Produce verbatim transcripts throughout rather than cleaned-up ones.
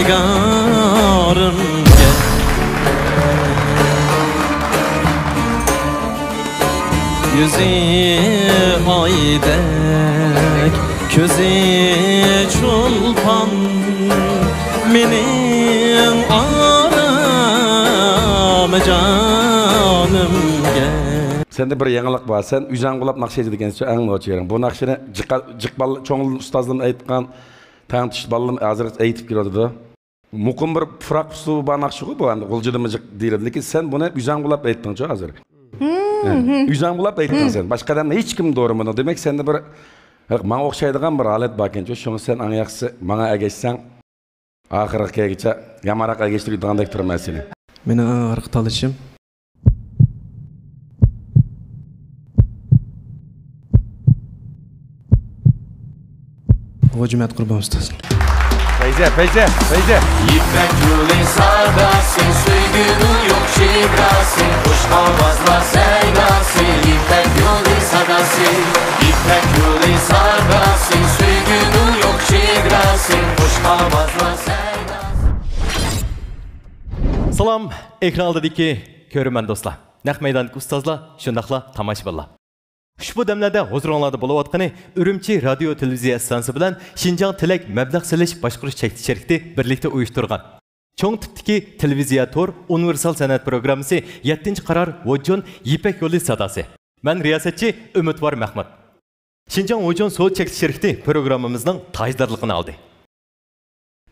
نىگارىمگە. يۈزى ئايدەك، كۆزى چولپان، مېنىڭ ئارام جانىمگە. سەندە بىر يېڭىلىق بار. سەن ئۈزەڭ بولاپ ناخشا ئېيتىدىكەنسەن، ئەڭ نوچى يېرىڭ. بۇ ناخشىنى جىقا-، جىق باللا، چوڭ ئۇستازلىرىم ئېيتقان، تەڭتۇش بالىلىرىم ھازىر ئېيتىپ كېلىۋاتىدۇ. مۇقىم بىر پۇراق ئۇسلۇبى بار ناخشىغۇ بۇ، ئەمدى غۇلجىدىمۇ جىق دېيىلىدۇ. لېكىن سەن بۇنى ئۈزەڭ بولاپ ئېيتتىڭچۇ ھازىر؟ ھە، ئۈزەڭ بولاپ ئېيتتىڭ سەن. باشقا ئادەمنى ھېچكىم دورىمىدىڭ. دېمەك، سەندە بىر، ھە، ماڭا ئوخشايدىغان بىر ھالەت باركەنچۇ. شۇڭا سەن ئەڭ ياخشىسى ماڭا ئەگەشسەڭ، ئاخىرغا كەلگۈچە يامانراق ئەگەشتۈرۈۋېتىدىغاندەك تۇرىمەن سېنى. مېنىڭ ئەڭ ئارقا تاللىشىم. غوجىمەت قۇربان ئۇستاز. پەيزە، پەيزە، پەيزە. يىپەك يولى ساداسى، سۆيگۈنىڭ يوق شېداسى، خۇش ئاۋازلار سەيداسى، يىپەك يولى ساداسى، يىپەك يولى ساداسى، سۆيگۈنىڭ يوق شېداسى، خۇش ئاۋازلار سەيداسى. سالام، ئېكران ئالدىدىكى كۆرۈرمەن دوستلار، نەق مەيداندىكى ئۇستازلار، شۇنداقلا تاماشىبىنلار. ئۇشبۇ دەملەردە ھۇزۇرۇڭلاردا بولۇۋاتقىنى ئۈرۈمچى رادىيو تېلېۋىزىيە ئىستانسىسى بىلەن شىنجاڭ تىلەك مەبلەغ سېلىش باشقۇرۇش چەكلىك شىركىتى بىرلىكتە ئۇيۇشتۇرغان چوڭ تىپتىكى تېلېۋىزىيە تور ئۇنىۋېرسال سەنئەت پروگراممىسى يەتتىنچى قارار ۋوجون يىپەك يولى ساداسى. مەن رىياسەتچى ئۈمىدۋار مەخمۇت. شىنجاڭ ۋوجون سودا چەكلىك شىركىتى پروگراممىمىزنىڭ تاجدارلىقىنى ئالدى.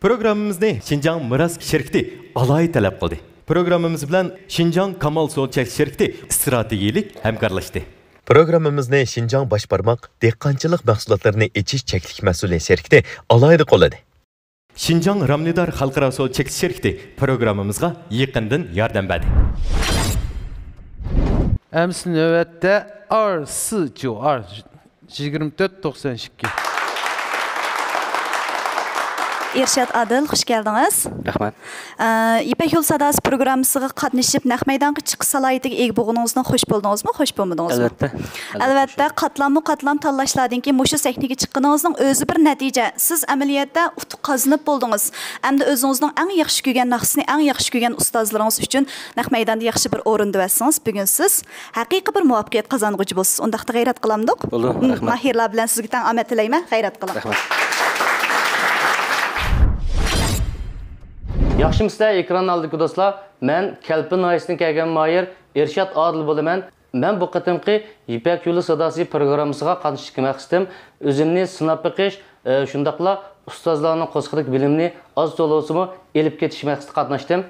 پروگراممىمىزنى شىنجاڭ مىراس شىركىتى ئالاھىدە تەلەپ قىلدى. پروگراممىمىز بىلەن شىنجاڭ كامال سودا چەكلىك شىركىتى ئىستراتېگىيىلىك ھەمكارلاشتى. پروگراممىمىزنى شىنجاڭ باش بارماق دېھقانچىلىق مەھسۇلاتلىرىنى ئېچىش چەكلىك مەسئۇلىيەت شىركىتى ئالاھىدە قوللىدى. شىنجاڭ رامنىدار خەلقئارا سودا چەكلىك شىركىتى پروگراممىمىزغا يېقىندىن ياردەم بەردى. ئەمسە نۆۋەتتە ئار سى جيۇ ئار يىگىرمە تۆت توقسان ئىككى. ئىرشات ئادىل، خۇش كەلدىڭىز. رەھمەت. ئە، يىپەك يولى ساداسى پروگراممىسىغا قاتنىشىپ، نەق مەيدانغا چىقىش سالاھىيىتىگە ئىگە بولغىنىڭىزدىن خۇش بولدىڭىزمۇ، خۇش بولمىدىڭىزمۇ؟ ئەلۋەتتە. ئەلۋەتتە، قاتلاممۇ قاتلام تاللاشلاردىن كېيىن مۇشۇ سەھنىگە چىققىنىڭىزنىڭ ئۆزى بىر نەتىجە. سىز ئەمەلىيەتتە ئۇتۇق قازىنىپ بولدىڭىز. ئەمدى ئۆزىڭىزنىڭ ئەڭ ياخشى كۆرگەن ناخشىسىنى ئەڭ ياخشى كۆرگەن ئۇستازلىرىڭىز ئۈچۈن نەق مەيداندا ياخشى بىر ئورۇندا ئۆتسىڭىز، بۈگۈن سىز ھەقىقىي بىر مۇۋەپپەقىيەت قازانغۇچى بولىسىز. ئۇنداقتا غەيرەت قىلامدۇق؟ بولىدۇ، ھىم، رەھمەت. ماھىرلار بىلەن سىزگە تەڭ ئامەت تىلەيمەن. غەيرەت قىلىڭ. رەھمەت. ياخشىمۇسىلەر ئېكران ئالدىدىكى دوستلار؟ مەن كەلپىن ناھىيەسىدىن كەلگەن ماھىر ئىرشات ئادىل بولىمەن. مەن بۇ قېتىمقى يىپەك يولى ساداسى پروگراممىسىغا قاتنىشىشتىكى مەقسىتىم ئۆزۈمنى سىناپ بېقىش، ئە، شۇنداقلا ئۇستازلارنىڭ قورسىقىدىكى بىلىمنى ئاز تولا بولسىمۇ ئېلىپ كېتىش مەقسىتىدە قاتناشتىم.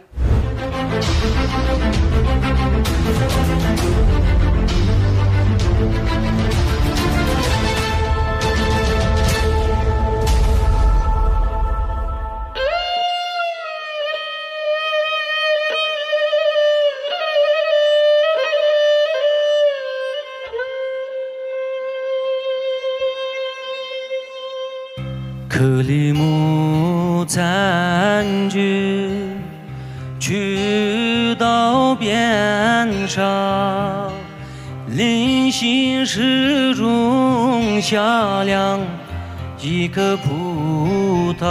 克里木占据渠道边上，临行时种下两 一个葡萄。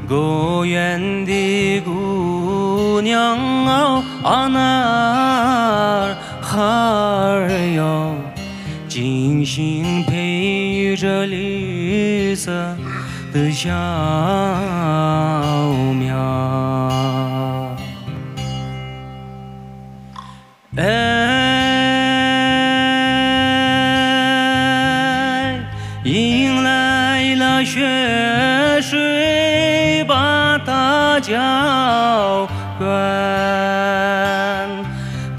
果园的姑娘哦，啊，男孩儿哟，精心培育着绿色的小苗。 哎，迎来了雪水把它浇灌，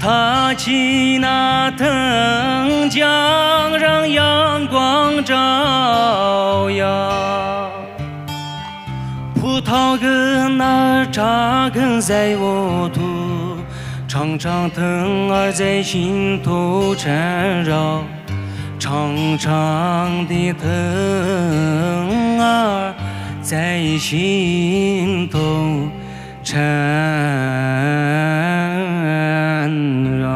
它起那藤浆让阳光照耀。 葡萄梗儿扎根在沃土，长长藤儿在心头缠绕，长长的藤儿在心头缠绕。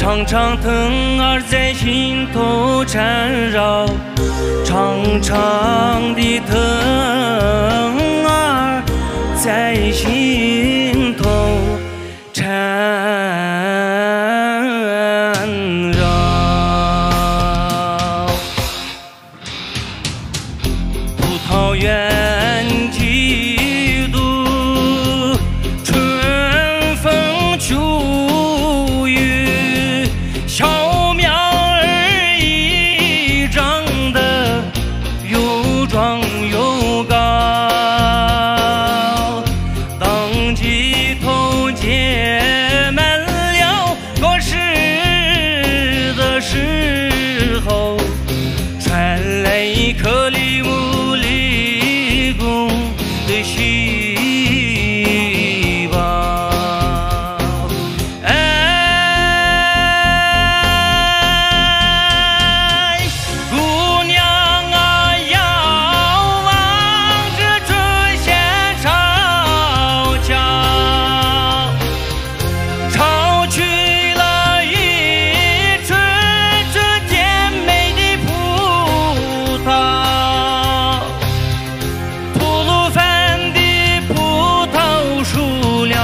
长长藤儿在心头缠绕，长长的藤儿在心头缠绕。 葡萄园几度，春风秋雨，小苗儿已长得又壮又高。当枝头结满了 落实的时候，传来克里姆林宫的喜报。哎，姑娘啊，要望着春天悄悄 潮去了一串串甜美的葡萄，吐鲁番的葡萄熟了，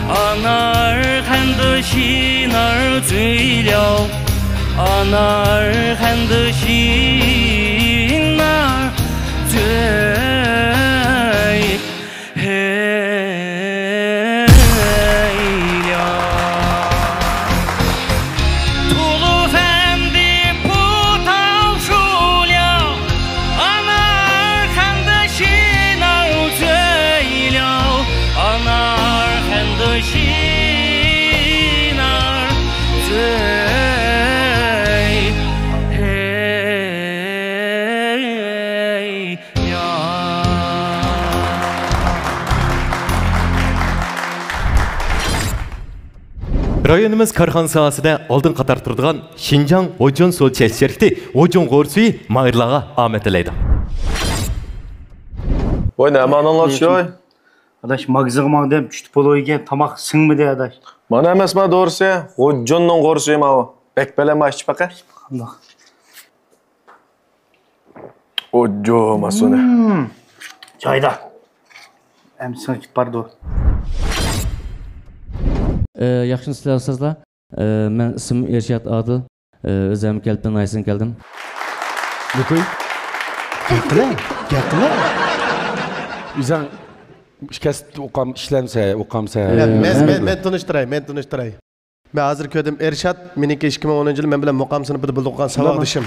啊，那儿含得喜，那儿醉了，啊，那儿含得喜，那儿醉 嘿了。吐鲁番的葡萄熟了，啊，那儿含得喜，那儿醉了，啊，那儿含得喜，那儿醉。嘿。 رايونىمىز كارخانا ساھەسىدە ئالدىن قاتاردا تۇرىدىغان شىنجاڭ ھوجيون سودا چەكلىك شىركىتى ھوجيون غورسۈيى ماھىرلارغا ئامەت تىلەيدۇ. ۋاي، نەمانىڭلار چۈشۈي؟ ئاداش، ماگىزىنغا ماڭدىم، چۈشتى پولۇ يېگەن، تاماق سىڭمىدى، ئاداش. مانا ئەمەسما دورىسى، ھوجيوننىڭ غورسۈيى ماۋۇ. بەك بەلەن ما ئىچىپ باقە. قانداق؟ ئوججو ماسۇنى. مم. جايدا. ئەمسىڭ كېتىپ بارىدۇ. ئە، ياخشىمۇ سىلەر ئۇستازلار؟ ئە، مەن ئىسمىم ئىرشات ئادىل. ئە، ئۆزۈم كەلپىن ناھىيەسىدىن كەلدىم. لۇكۇي. گەپ قىلە، گەپ قىلە. ئۆزۈڭ ئىككىسى ئوقام، ئىشلەمسە، ئوقامسە. مەن، مەن، مەن تونۇشتۇراي، مەن تونۇشتۇراي. مەن ھازىر كۆردۈم، ئېرشات، مېنىڭكى ئىككى مىڭ ئونىنچى يىلى مەن بىلەن مۇقام سىنىپىدا بولۇپ ئوقۇغان ساۋاقدىشىم.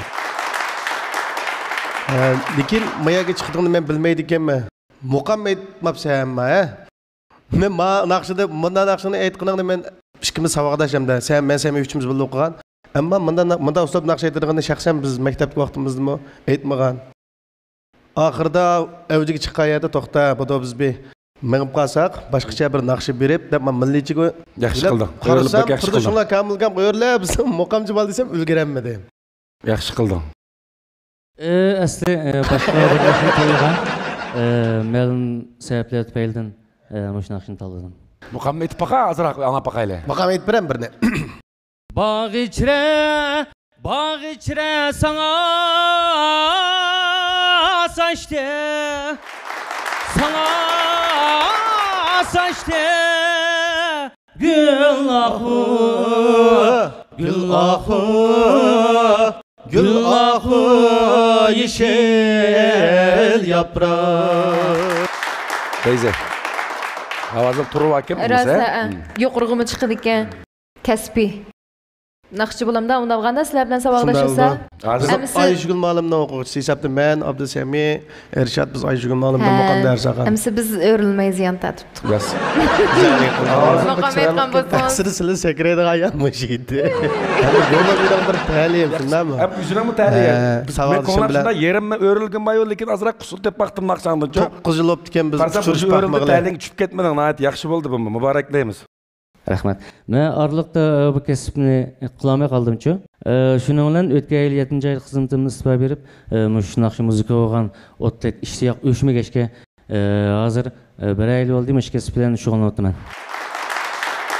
ھە، لېكىن ما يەرگە چىقىدىغىنىنى مەن بىلمەيدىكەنمەن. مۇقام ئېيتماپسەنما، ھە؟ مەن ما ناخشىدا، مۇنداق ناخشىنى ئېيتقىنىڭنى مەن ئىككىمىز ساۋاقداش ھەمدە سەن، مەن سەمى ئۈچىمىز بىللە ئوقۇغان. ئەمما مۇنداق، مۇنداق ئۇسلۇب ناخشا ئېيتىدىغىنىنى شەخسەن بىز مەكتەپتىكى ۋاقتىمىزدىمۇ ئېيتمىغان. ئاخىرىدا ئەۋجىگە چىققان يەردە توختا، بۇدا بىز بىر مېڭىپ قالساق، باشقىچە بىر ناخشا بېرىپ، دەپ مەن مىللىيچىگە ياخشى قىلدىڭ. قارىسام، تۇردۇشۇڭلار كامىلكام قويۇۋېرىلە، بىز مۇقامچى بال دېسەم، ئۈلگۈرەلمىدى. ياخشى قىلدىڭ. ئە، ئەسلى، ئە، باشقا بىر ناخشىنى تاللىغان. ئە، مەلۇم سەۋەبلەر تۈپەيلىدىن، ئە، مۇشۇ ناخشىنى تاللىدىم. مۇقامنى ئېيتىپ باقا، ئازراق ئاڭلاپ باقايلى. مۇقام ئېيتىپ بېرەم بىرنى. باغ ئىچرە، باغ ئىچرە ساڭا ساچتى، ساڭا ساچتى گۈل ئاخۇ، گۈل ئاخۇ، گۈل ئاخۇ يېشىل ياپراق. پەيزى، ئاۋازىڭ تۇرۇۋاكىم، راست، ھە. يۇقىرىغىمۇ چىقىدىكەن. كەسپىي. ناخشىچى بولامدا، ئۇنداق بولغاندا سىلەر بىلەن ساۋاقداش بولسا. ھازىر ئەمىسە ئايشۈگۈل مۇئەللىمنىڭ ئوقۇغۇچىسى ھېسابتا مەن، ئابدۇسەمى، ئېرشات، بىز ئايشۈگۈل مۇئەللىمدىن مۇقام دەرس ئالغان. ئەمىسە بىز ئۆرۈلمەي زىيان تارتىپتۇق. راست. مۇقام ئېيتقان بولسىڭىز. ئەسلىدە سىلەر سەكرەيدىغان ئايال مۇشۇ ئىدى. بۇمۇ مېنىڭ بىر تەلىيىم، شۇنداقمۇ؟ ئەم، ئۆزۈنىڭمۇ تەلىيى. ھە، بىز ساۋاقدىشىم بىلەن. يېرىم ئۆرۈلگەن مايۋا، لېكىن ئازراق قۇسۇر دەپ باقتىم ناخشاڭدىن. توققۇز يىل بوپتىكەن بىز ئۇچرىشىپ باقمىغىلى. تەلىيىڭ چۈشۈپ كەتمىدىڭ، ناھايىتى ياخشى بولدى بۇ، مۇبارەكلەيمىز. رەھمەت. مەن ئارىلىقتا، ئە، بۇ كەسىپنى قىلالماي قالدىمچۇ. ئە، شۇنىڭ بىلەن ئۆتكەن يىل يەتتىنچى ئايدا خىزمىتىمدىن ئىستېپا بېرىپ، ئە، مۇشۇ ناخشا مۇزىكىغا بولغان ئوتتەك ئىشتىياق ئۆچمىگەچكە، ئە، ھازىر، ئە، بىرەر يىل بولدى مۇشۇ كەسىپ بىلەن شۇغۇللىنىۋاتىمەن.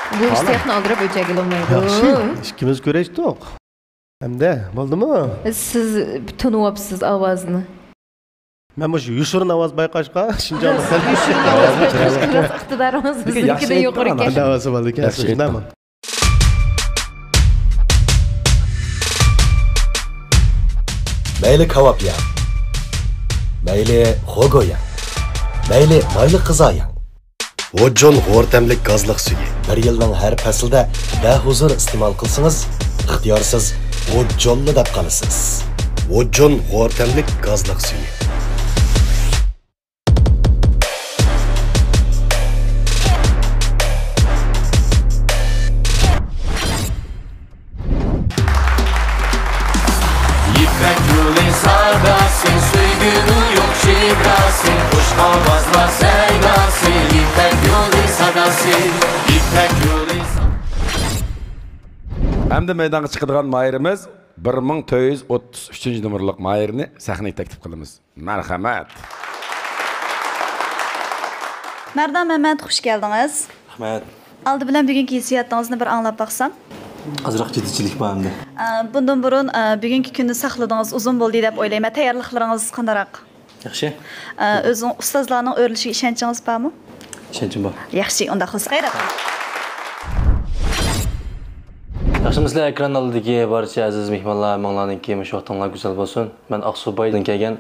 بۇ ئىش تېخنى ئالدىراپ ئۆچەرگىلى بولمايدۇ. ياخشى، ئىككىمىز كۆرۈشتۇق. ھەمدە، بولدىمۇ؟ سىز تونۇۋاپسىز ئاۋازنى. مەن مۇشۇ يوشۇرۇن ئاۋاز بايقاشقا، شىنجاڭلىق يوشۇرۇن ئاۋاز بايقاشقا ئىقتىدارىڭىز بىزنىڭكىدىن يۇقىرى ئىكەن. ھەمدە ئاۋازى بار ئىكەن. ياخشى. مەيلى كاۋاپ يەڭ، مەيلى خوگو يەڭ، مەيلى مايلى قىزا يەڭ. ۋوججون غور تەملىك گازلىق سۈيى. بىر يىلنىڭ ھەر پەسلىدە بەھۇزۇر ئىستېمال قىلسىڭىز، ئىختىيارسىز ۋوججونلا دەپ قالىسىز. ۋوججون غور تەملىك گازلىق سۈيى. 「يىپەك يولى ساداسى، سۆيگۈنىڭ يوق شېداسى، خۇش ئاۋازلار سەيداسى، يىپەك يولى ساداسى، يىپەك يولى ساداسى.» ئەمدى مەيدانغا چىقىدىغان ماھىرىمىز بىر مىڭ تۆت يۈز ئوتتۇز ئۈچىنچى نومۇرلۇق ماھىرنى سەھنىگە تەكلىپ قىلىمىز. مەرھەمەت. مەردان مەمەت، خۇش كەلدىڭىز. رەھمەت. ئالدى بىلەن بۈگۈنكى ھېسسىياتىڭىزنى بىر ئاڭلاپ باقسام. ئازراق جىددىيچىلىك بار ئەمدى. ئە، بۇندىن بۇرۇن، ئە، بۈگۈنكى كۈننى ساقلىدىڭىز، ئۇزۇن بولدى دەپ ئويلايمەن. تەييارلىقلىرىڭىز قانداقراق؟ ياخشى. ئە، ئۆزىڭىز ئۇستازلارنىڭ ئۆرلىشىگە ئىشەنچىڭىز بارمۇ؟ ئىشەنچىم بار. ياخشى، ئۇنداق قىلساق. ياخشىمۇسىلەر ئېكران ئالدىدىكى بارچە ئەزىز مېھمانلار، ھەممىڭلارنىڭكى مۇشۇ ۋاقتىڭلار گۈزەل بولسۇن. مەن ئاقسۇ بايدىن كەلگەن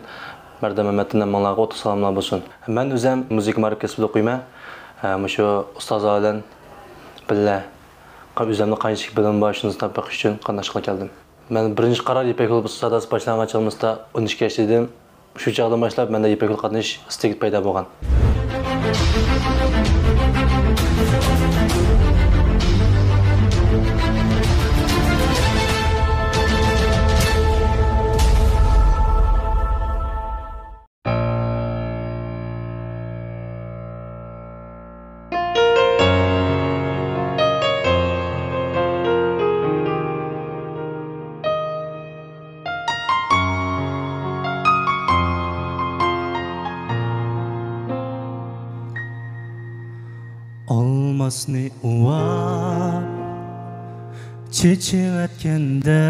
مەردان مەمەتتىن، ھەممىڭلارغا ئوتلۇق سالاملار بولسۇن. مەن ئۆزۈم مۇزىكا مائارىپ كەسپىدە ئوقۇيمەن. ھە، مۇشۇ ئۇستازلار بىلەن بىللە ئۆزۈمنىڭ قانچىلىك بىلىمىم بار، شۇنى سىناپ بېقىش ئۈچۈن قاتناشقىلى كەلدىم. مەن بىرىنچى قارار يىپەك يولى ساداسى باشلانغان چاغىمىزدا ئون ئىككى ياشتا ئىدىم. شۇ چاغدىن باشلاپ مەندە يىپەك يولىغا قاتنىشىش ئىستىكى پەيدا بولغان. ئالماسنى ئۇۋاپ چېچىۋەتكەندە،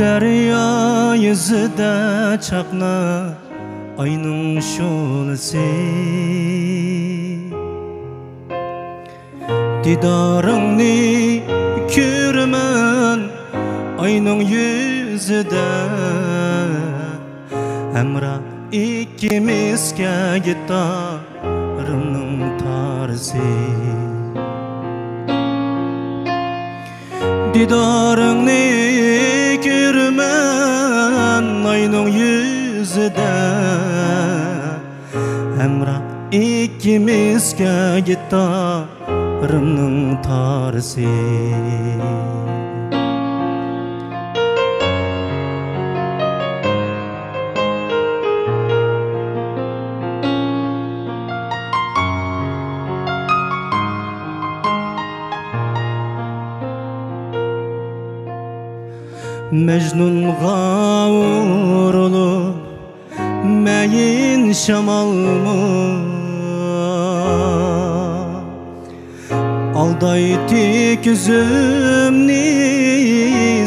دەريا يۈزىدە چاقنار ئاينىڭ شولىسى. دىدارىڭنى كۆرىمەن ئاينىڭ يۈزىدە، ھەمراھ ئىككىمىزگە گىتارىمنىڭ تارىسى. دىدارىڭنى كۆرىمەن ئاينىڭ يۈزىدە، ھەمراھ ئىككىمىزگە گىتارىمنىڭ تارىسى. مەجنۇنغا ئۇرۇلۇپ مەيىن شامالمۇ، ئالدايتتى كۆزۈمنى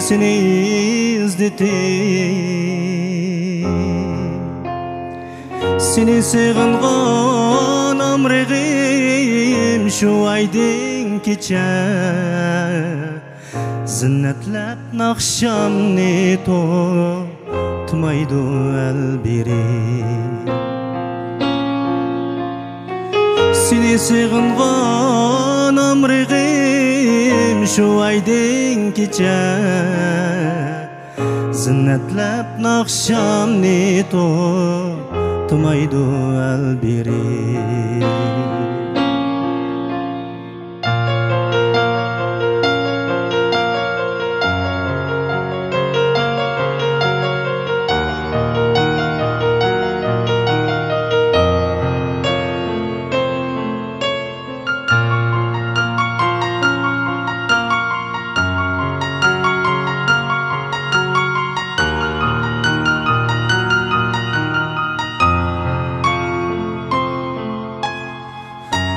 سېنى ئىزدىتىپ. سېنى سېغىنغان ئامراقلىقىم شۇ ئايدىڭ كېچە، زىننەتلەپ ناخشامنى توختىمايدۇ ئەلبىرى. سېنى سېغىنغان ئامراقلىقىم شۇ ئايدىڭ كېچە، زىننەتلەپ ناخشامنى توختىمايدۇ ئەلبىرى.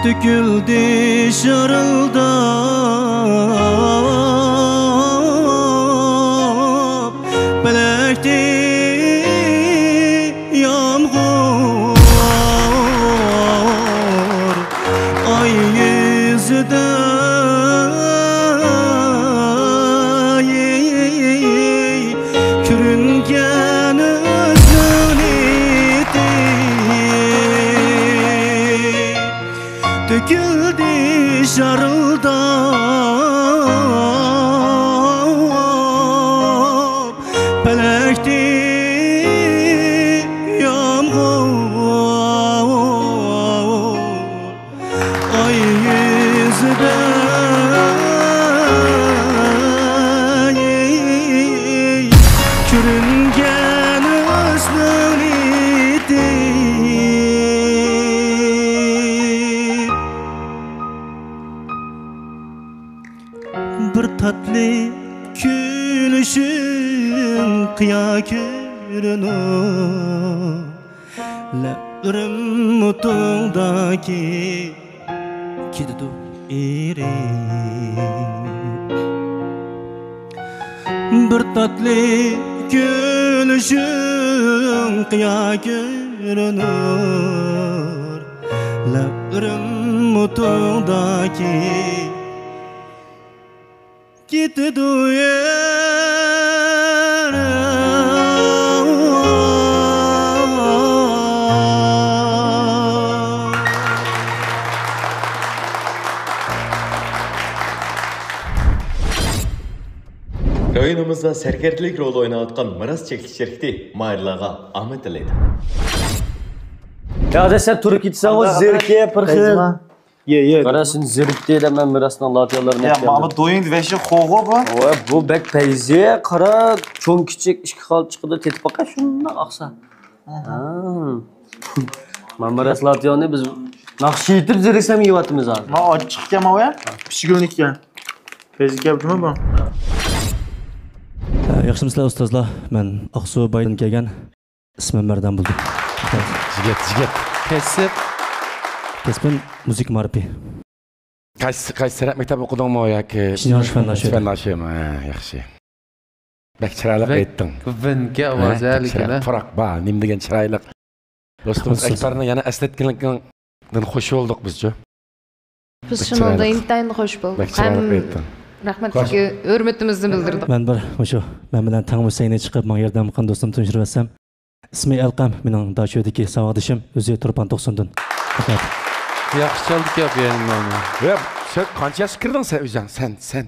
تۆكۈلدى شارىلداپ پەلەكتىن يامغۇر ئاي يۈزىدە. كۆرۈنگەن ئۆزۈڭ نىيىتىڭ. تۆكۈلدى شارىلداپ پەلەكتىن يامغۇر ئاي يۈزىدە. كۆرۈنگەن ئۆزۈڭ نىيىتىڭ. بىر تاتلىق كۈلۈشۈڭ قىيا كۆرۈنۈپ، لەۋلىرىم ئوتۇڭداكى كېتىدۇ ئېرىپ. بىر تاتلىق كۈلۈشۈڭ قىيا كۆرۈنۈر، لەۋلىرىم ئوتۇڭداكى كېتىدۇ ئېرىپ. رايونىمىزدا سەركەردىلىك رولى ئويناۋاتقان مىراس چەكلىك شىركىتى ماھىرلارغا ئامەت تىلەيدۇ. يا دەسسە تۈرك ئىتساڭ زېرىكى بىر خىل. يە، يە. قارا، سېنى زېرىكتى دەپ مەن مىراسنىڭ لاتىيالىرىنى يا، ئەتكەندىم. ماما دويۇڭ ۋەشى خوغۇ بۇ. ۋە، بۇ بەك پەيزى. قارا، چوڭ كىچىك ئىككى خال چىقىدۇ، تېتىپ باقاي، شۇنداق ئاقسا. ئاھا. ھا. مانا مىراس لاتىيالنى بىز ناخشا ئېيتىپ زېرىكسەم يەۋاتىمىز ھازىر. ما ئاچچىق ئىكەن ماۋۇ يا. پىشگۈلنىكى ئىكەن. پەيزى كەپتىمۇ بۇ؟ ياخشىمۇسىلەر ئۇستازلار؟ مەن ئاقسۇ بايدىن كەلگەن. ئىسمىم مەردان بولدى. جىگىت، جىگىت. كەسىپ؟ كەسپىم مۇزىكا مائارىپى. قايسى، قايسى سەنئەت مەكتەپ ئوقۇدۇڭمۇ ياكى؟ شىنجاڭ شىفەنداشى. شىفەنداشىمۇ؟ ھە، ياخشى. بەك چىرايلىق ئېيتتىڭ. ۋىنكە ئاۋازى ھە، ھەلىكىنە. پۇراق بار، نېمە دېگەن چىرايلىق. دوستىمىز ئەكبەرنى يەنە ئەسلەتكىنىڭدىن خۇش بولدۇق بىزچۇ. بىز شۇنىڭدا ئىنتايىن خۇش بولدۇق. بەك چىرايلىق ئېيتتىڭ. رەھمەتلىك ھۆرمىتىمىزنى بىلدۈردۇق. مەن بىر مۇشۇ مەن بىلەن تەڭ سەھنىگە چىقىپ، ماڭا ياردەم قىلغان دوستۇمنى تونۇشتۇرۇۋەتسەم، ئىسمى ئەلقەم، مېنىڭ داشۆدىكى ساۋاقدىشىم، ئۆزى تۇرپان توقسۇندىن. رەھمەت. ياخشى چالدىكەن يەنە. يا، سەن قانچە ياشقا كىردىڭ سەن ئۆزۈڭ؟ سەن، سەن.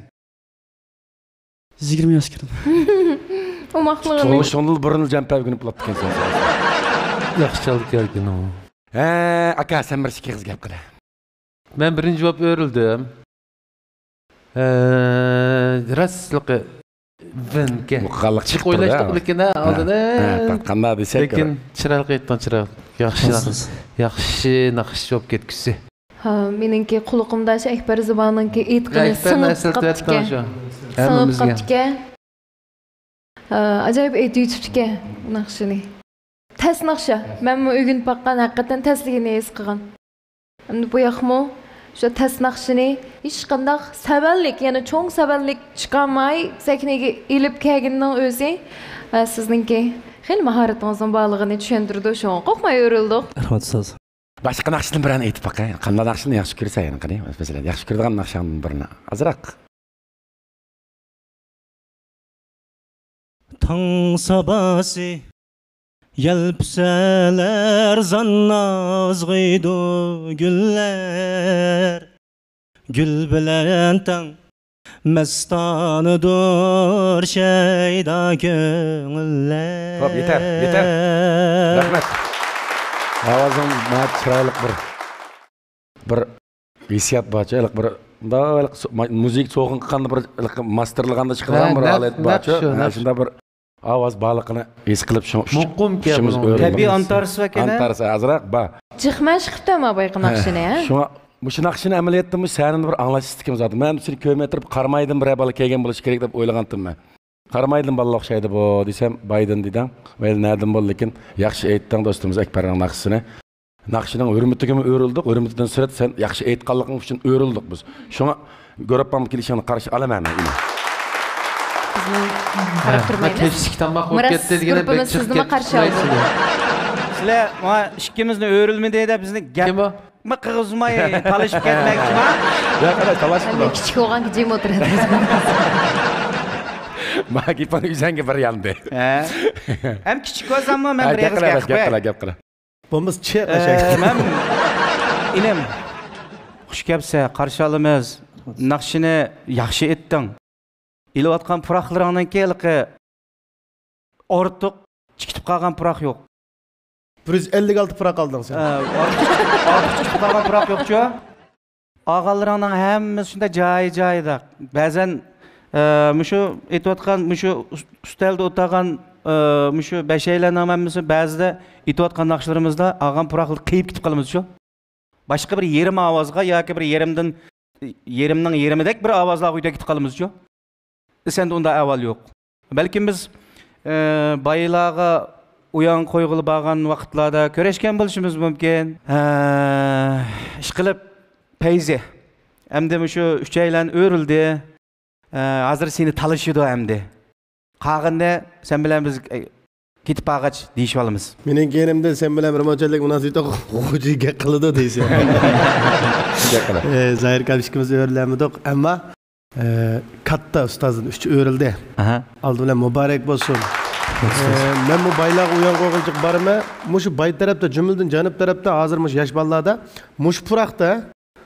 يىگىرمە ياشقا كىردىم. ئوماقلىقىنى. تۇغۇلۇشۇڭدىن بۇرۇن جەمپە ئۆگىنىپ بوپتىكەنسەن. ياخشى چالدىكەن ئۇ. ھە، ئاكا، سەن بىر ئىككى ئېغىز گەپ قىلە. مەن بىرىنچى بولۇپ ئۆرۈلدۈم. ھە، راستلىقى ۋىنكە. مۇقاللىق جىق ئويلاشتۇق لېكىن، ھە، ئالدىن. ھە، ھە، قانداق دېسەك، لېكىن چىرايلىق ئېيتقان، چىرايلىق. ياخشى، ياخشى ناخشىچى بولۇپ كەتكۈسى. ھا، مېنىڭكى قۇلىقىمدا شۇ ئەكبەر زىبانىڭكى ئېيتقىنى سىڭىپ قاپتىكەن. سىڭىپ قاپتىكەن. ھا، ئاجايىپ ئېيتىۋېتىپتىكەن ناخشىنى. تەس ناخشا. مەنمۇ ئۆگىنىپ باققان، ھەقىقەتەن تەسلىكىنى ھېس قىلغان. ئەمدى بۇ ياقمۇ شۇ تەس ناخشىنى ھېچقانداق سەۋەنلىك، يەنى چوڭ سەۋەنلىك چىقارماي سەھنىگە ئېلىپ كەلگىنىنىڭ ئۆزى، ئە، سىزنىڭكى خېلى ماھارىتىڭىزنىڭ بارلىقىنى چۈشەندۈرىدۇ. شۇڭا قورقماي ئۆرۈلدۇق. رەھمەت، ئۇستاز. باشقا ناخشىنى بىرەرنى ئېيتىپ باقاي. قانداق ناخشىنى ياخشى كۆرىسەن يەنە قېنى؟ مەسىلەن، ياخشى كۆرىدىغان ناخشاڭدىن بىرنى ئازراق. تاڭ ساباسى يەلپۈسەلەر زاننازغىيدۇ گۈللەر. گۈل بىلەن تەڭ مەستانىدۇر شەيدا كۆڭۈللەر. خوپ، يېتەر، يېتەر. رەھمەت. ئاۋازىڭ ناھايىتى چىرايلىق بىر، بىر ھېسسىيات بارچە، ھېلىقى بىر، مۇنداق ھېلىقى سو-، ما-، مۇزىكا سوغۇن قىلغاندا بىر، ھېلىقى ماستېرلىغاندا چىقىدىغان بىر ھالەت بارچە. ھە، شۇنداق بىر ئاۋاز بارلىقىنى ھېس قىلىپ، شۇ، شۇ، مۇقىمكەن ئىشىمىز بۇنىڭ. ئۆرۈلدى. تەبىئىي ئانتارىسى باركەن-ھە؟ ئانتارىسى ئازراق بار. جىق مەشىق قىپتۇ ئەمما بايىقى ناخشىنى، ھە؟ شۇڭا مۇشۇ ناخشىنى ئەمەلىيەتتە مۇشۇ سەھنىدە بىر ئاڭلاش ئىستىكىم زادى. مەن شۇنى كۆرمەي تۇرۇپ، قارامايدىن بىرەر بالا كەلگەن بولۇشى كېرەك دەپ ئويلىغانتىم مەن. قارامايدىن بالا ئوخشايدۇ بۇ دېسەم، بايدىن دېدىڭ. مەيلى، نەدىن بول، لېكىن ياخشى ئېيتتىڭ دوستىمىز ئەكبەرنىڭ ناخشىسىنى. ناخشىنىڭ ھۆرمىتىگىمۇ ئۆرۈلدۇق، ھۆرمىتىدىن سىرت سەن ياخشى ئېيتقانلىقىڭ ئۈچۈن ئۆرۈلدۇق بىز. شۇڭا گۇرۇپپام كېلىشىڭنى قارشى ئالىمەن مەن، ئىنىم. بىزنىڭ قاراپ تۇرمايمىز. كەچلىك تاماق بولۇپ مىراس كەتتى دېگەندەك گۇرۇپپىمىز سىزنىمۇ قارشى ئالدى. سىلەر ماڭا ئىككىمىزنى ئۆرۈلمىدى دەپ بىزنى گەپ كىم بۇ؟ ما قىغىزماي تالىشىپ كەتمەكچىما؟ ياق، قاراش، تالاشمىدۇق. مەن كىچىك بولغانغا جىم ئولتۇراتتىم. ما گېپىڭ ئۆزۈڭگە بىر ياندى. ھە. ھەم كىچىك بولساممۇ مەن بىر ئېغىز گەپ قىلىپ قوياي. گەپ قىلە، گەپ قىلە. بولمىسا چىق، ئە، ئەشەك. مەن، ئىنىم، خۇش كەپسە، قارشى ئالىمىز. ناخشىنى ياخشى ئېيتتىڭ. ئېلىۋاتقان پۇراقلىرىڭنىڭكى ھېلىقى ئارتۇق چىقىتىپ قالغان پۇراق يوق. بىر يۈز ئەللىك ئالتە پۇراق ئالدىڭ سەن. ئە، ئارتۇق، ئارتۇق چىقىتىپ قالغان پۇراق يوقچۇ؟ ئالغانلىرىڭنىڭ ھەممىسى شۇنداق جايى-جايىدا. بەزەن، ئە، مۇشۇ ئېيتىۋاتقان، مۇشۇ ئۈس-، ئۈستەلدە ئولتۇرغان، ئە، مۇشۇ بەشەيلەننىڭ ھەممىسى بەزىدە ئېيتىۋاتقان ناخشىلىرىمىزدا ئالغان پۇراقلىرى قېيىپ كېتىپ قالىمىزچۇ؟ باشقا بىر يېرىم ئاۋازغا ياكى بىر يېرىمدىن، يېرىمنىڭ يېرىمىدەك بىر ئاۋازلارغا ئۆتۈپ كېتىپ قالىمىزچۇ؟ ئېسەندە ئۇنداق ئەھۋال يوق. بەلكىم بىز، ئە، بايلارغا ئويۇن قويغىلى بارغان ۋاقىتلاردا كۆرۈشكەن بولۇشىمىز مۇمكىن. ھە، ئىشقىلىپ، پەيزى، ئەمدى مۇشۇ ئۈچەيلەن ئۆرۈلدى. ئە، ھازىر سېنى تالىشىدۇ ئەمدى. قالغىنىنى سەن بىلەن بىز، ئە، كېتىپ بارغاچ دېيىشىۋالىمىز. مېنىڭ كەينىمدە سەن بىلەن بىر مۇنچىلىك مۇناسىۋىتى غۇجى گەپ قىلىدۇ دەيسەن. گەپ قىلە. ئە، زاھىر ئاكام ئىككىمىز ئۆرۈلەلمىدۇق، ئەمما ئە، كاتتا ئۇستازدىن ئۈچ ئۆرۈلدى. ئەھە. ئالدى بىلەن مۇبارەك بولسۇن. ئە، مەنمۇ بايلارغا ئويۇن قويغۇنچە بارىمەن. مۇشۇ باي تەرەپتە، جۈملىدىن جەنۇب تەرەپتە ھازىر مۇشۇ ياش بالىلاردا مۇشۇ پۇراقتا،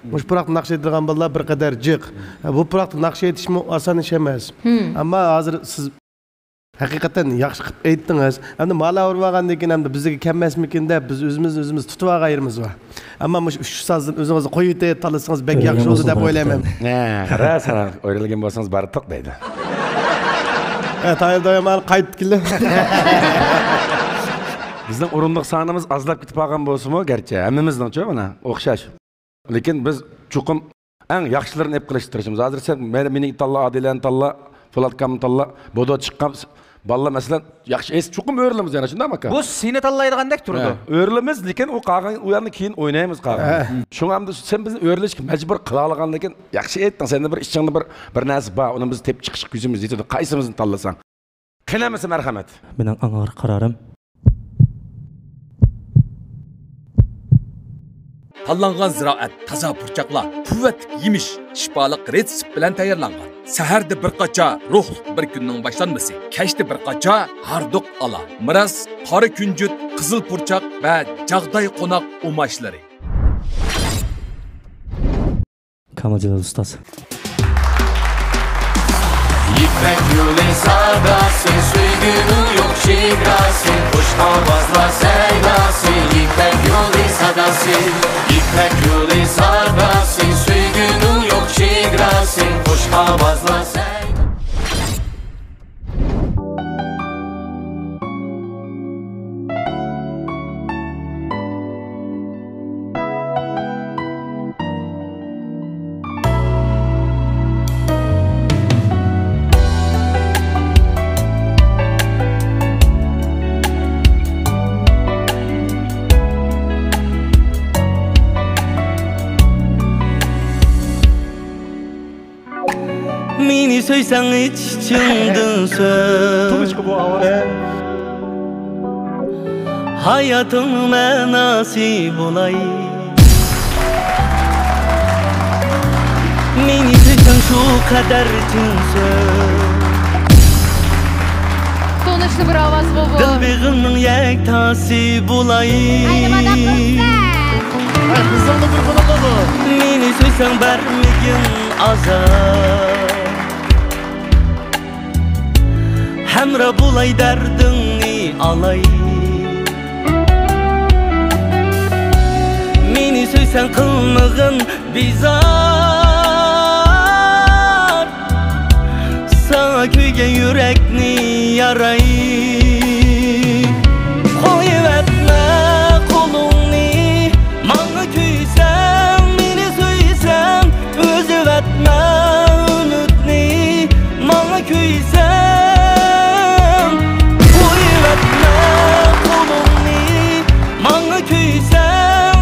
مۇشۇ پۇراقتا ناخشا ئېيتىدىغان بالىلار بىر قەدەر جىق. بۇ پۇراقتا ناخشا ئېيتىشمۇ ئاسان ئىش ئەمەس. ئەمما ھازىر سىز ھەقىقەتەن ياخشى قىلىپ ئېيتتىڭىز. ئەمدى مالا ئۇرۇۋالغاندىن كېيىن ئەمدى بىزگە كەلمەسمىكىن دەپ بىز ئۆزىمىزنى ئۆزىمىز تۇتۇۋالغان يېرىمىز بار. ئەمما مۇشۇ ئۈچ سازدىن ئۆزىڭىزنى قويۇۋېتىپ تاللىسىڭىز بەك ياخشى بولدى دەپ ئويلايمەن. ھە، راست، ساڭا ئۆرۈلگەن بولسىڭىز باردۇق دەيدۇ. ھە، تايىر دايام ھالى قايتىپ كېلىپ. بىزنىڭ ئورۇندۇق سانىمىز ئازلاپ كېتىپ قالغان بولسىمۇ، گەرچە ھەممىمىزنىڭچۇ مانا ئوخشاش. لېكىن بىز چوقۇم ئەڭ ياخشىلىرىنى ئېلىپ قېلىشقا تىرىشىمىز. ھازىر سەن مەن، مېنى تاللا، ئادىلەنى تاللا، پولات ئاكامنى تاللا، بودو چىققان بالىلار مەسىلەن، ياخشى ئېيتسا چوقۇم ئۆرۈلىمىز يەنە، شۇنداقمۇ ئاكا؟ بۇ سېنى تاللايدىغاندەك تۇرىدۇ. ھە، ئۆرۈلىمىز، لېكىن ئۇ قالغان ئۇ يەرنى كېيىن ئوينايمىز قالغان. ھە. شۇڭا ئەمدى سەن بىزنى ئۆرۈلۈشكە مەجبۇر قىلالىغاندىكىن، ياخشى ئېيتتىڭ، سەندە بىر ئىچىڭدە بىر، بىر نەرسە بار، ئۇنى بىز تېپىپ چىقىشقا كۆزىمىز يېتىدۇ، قايسىمىزنى تاللىساڭ. قېنى ئەمىسە مەرھەمەت. مېنىڭ ئاڭغار قارارىم. تاللانغان زىرائەت، تازا پۇرچاقلار، قۇۋۋەتلىك يېمىش، شىپالىق رېتسېپ بىلەن تەييارلانغان. سەھەردە بىر قاچا، روھلۇق بىر كۈننىڭ باشلانمىسى. كەچتە بىر قاچا، ھاردۇق ئالا. مىراس، قارا كۈنجۈت، قىزىل پۇرچاق ۋە جاغداي قوناق ئۇماچلىرى. كامىل جالال ئۇستاز. يىپەك يولى ساداسى، سۆيگۈنىڭ يوق چېگراسى، خۇش ئاۋازلار سەيداسى، يىپەك يولى ساداسى، يىپەك يولى ساداسى، سۆيگۈنىڭ يوق چېگراسى، خۇش ئاۋازلار سەيداسى. مېنى سۆيسەڭ ئىچ-ئىچىڭدىن سۆي. تونۇشقا بۇ ئاۋاز. ھاياتىڭنىڭ مەناسى بولاي. مېنى سۆيسەڭ شۇ قەدەر چىن سۆي. تونۇشلۇق بىر ئاۋازغۇ بۇ. دىل بېغىمنىڭ يەكتاسى بولاي. ئاينىمادا قىلسا. مېنى سۆيسەڭ بەرمىگىن ئازار، ھەمراھ بولاي دەردىڭنى ئالاي. مېنى سۆيسەڭ قىلمىغىن بىزار، ساڭا كۆيگەن يۈرەكنى ياراي. قويۇۋەتمە قولۇڭنى ماڭا، كۆيسەڭ، مېنى سۆيسەڭ، ئۈزۈۋەتمە ئۈمىدنى ماڭا، كۆيسەڭ. قويۇۋەتمە قولۇڭنى ماڭا، كۆيسەڭ،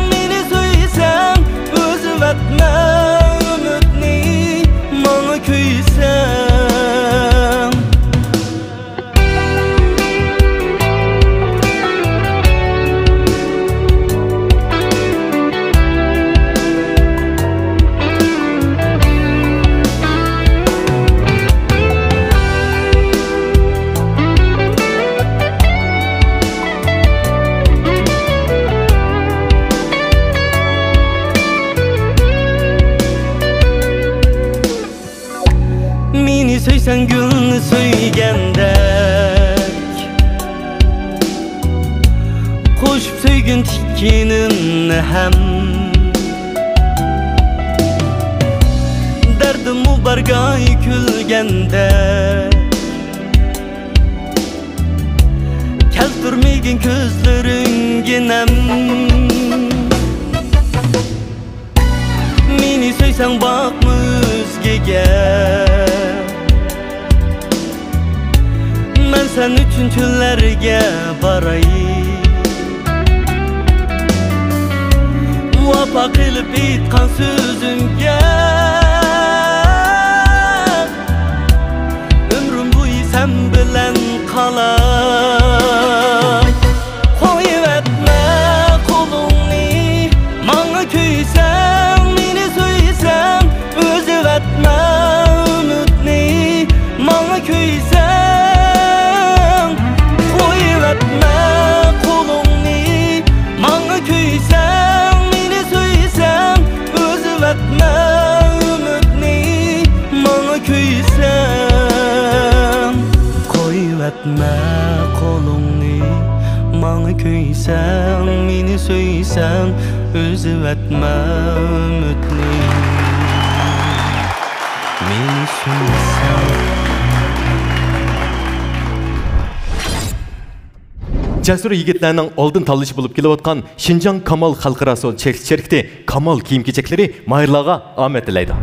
سۆيسەڭ گۈلنى سۆيگەندەك، قوشۇپ سۆيگىن تىكىنىمنى ھەم. دەردىممۇ بار گاھى كۈلگەندەك، كەلتۈرمىگىن كۆزلىرىڭگە نەم. مېنى سۆيسەڭ باقما ئۆزگىگە، مەن سەن ئۈچۈن چۆللەرگە باراي. ۋاپا قىلىپ ئېيتقان سۆزۈمگە، ئۆمرۈم بويى سەن بىلەن قالاي. قويۇۋەتمە قولۇڭنى، ماڭا كۆيسەڭ، مېنى سۆيسەڭ، ئۈزۈۋەتمە ئۈمىدنى، ماڭا كۆيسەڭ. قويۇۋەتمە قولۇڭنى، ماڭا كۆيسەڭ، مېنى سۆيسەڭ، ئۈزۈۋەتمە ئۈمىدنى، ماڭا كۆيسەڭ. قويۇۋەتمە قولۇڭنى، ماڭا كۆيسەڭ، مېنى سۆيسەڭ، ئۈزۈۋەتمە ئۈمىدنى، مېنى سۆيسەڭ. جەسۇر يىگىتلەرنىڭ ئالدىن تاللىشى بولۇپ كېلىۋاتقان شىنجاڭ كامال خەلقئارا سودا چەكلىك شىركىتى كامال كىيىم-كېچەكلىرى ماھىرلارغا ئامەت تىلەيدۇ.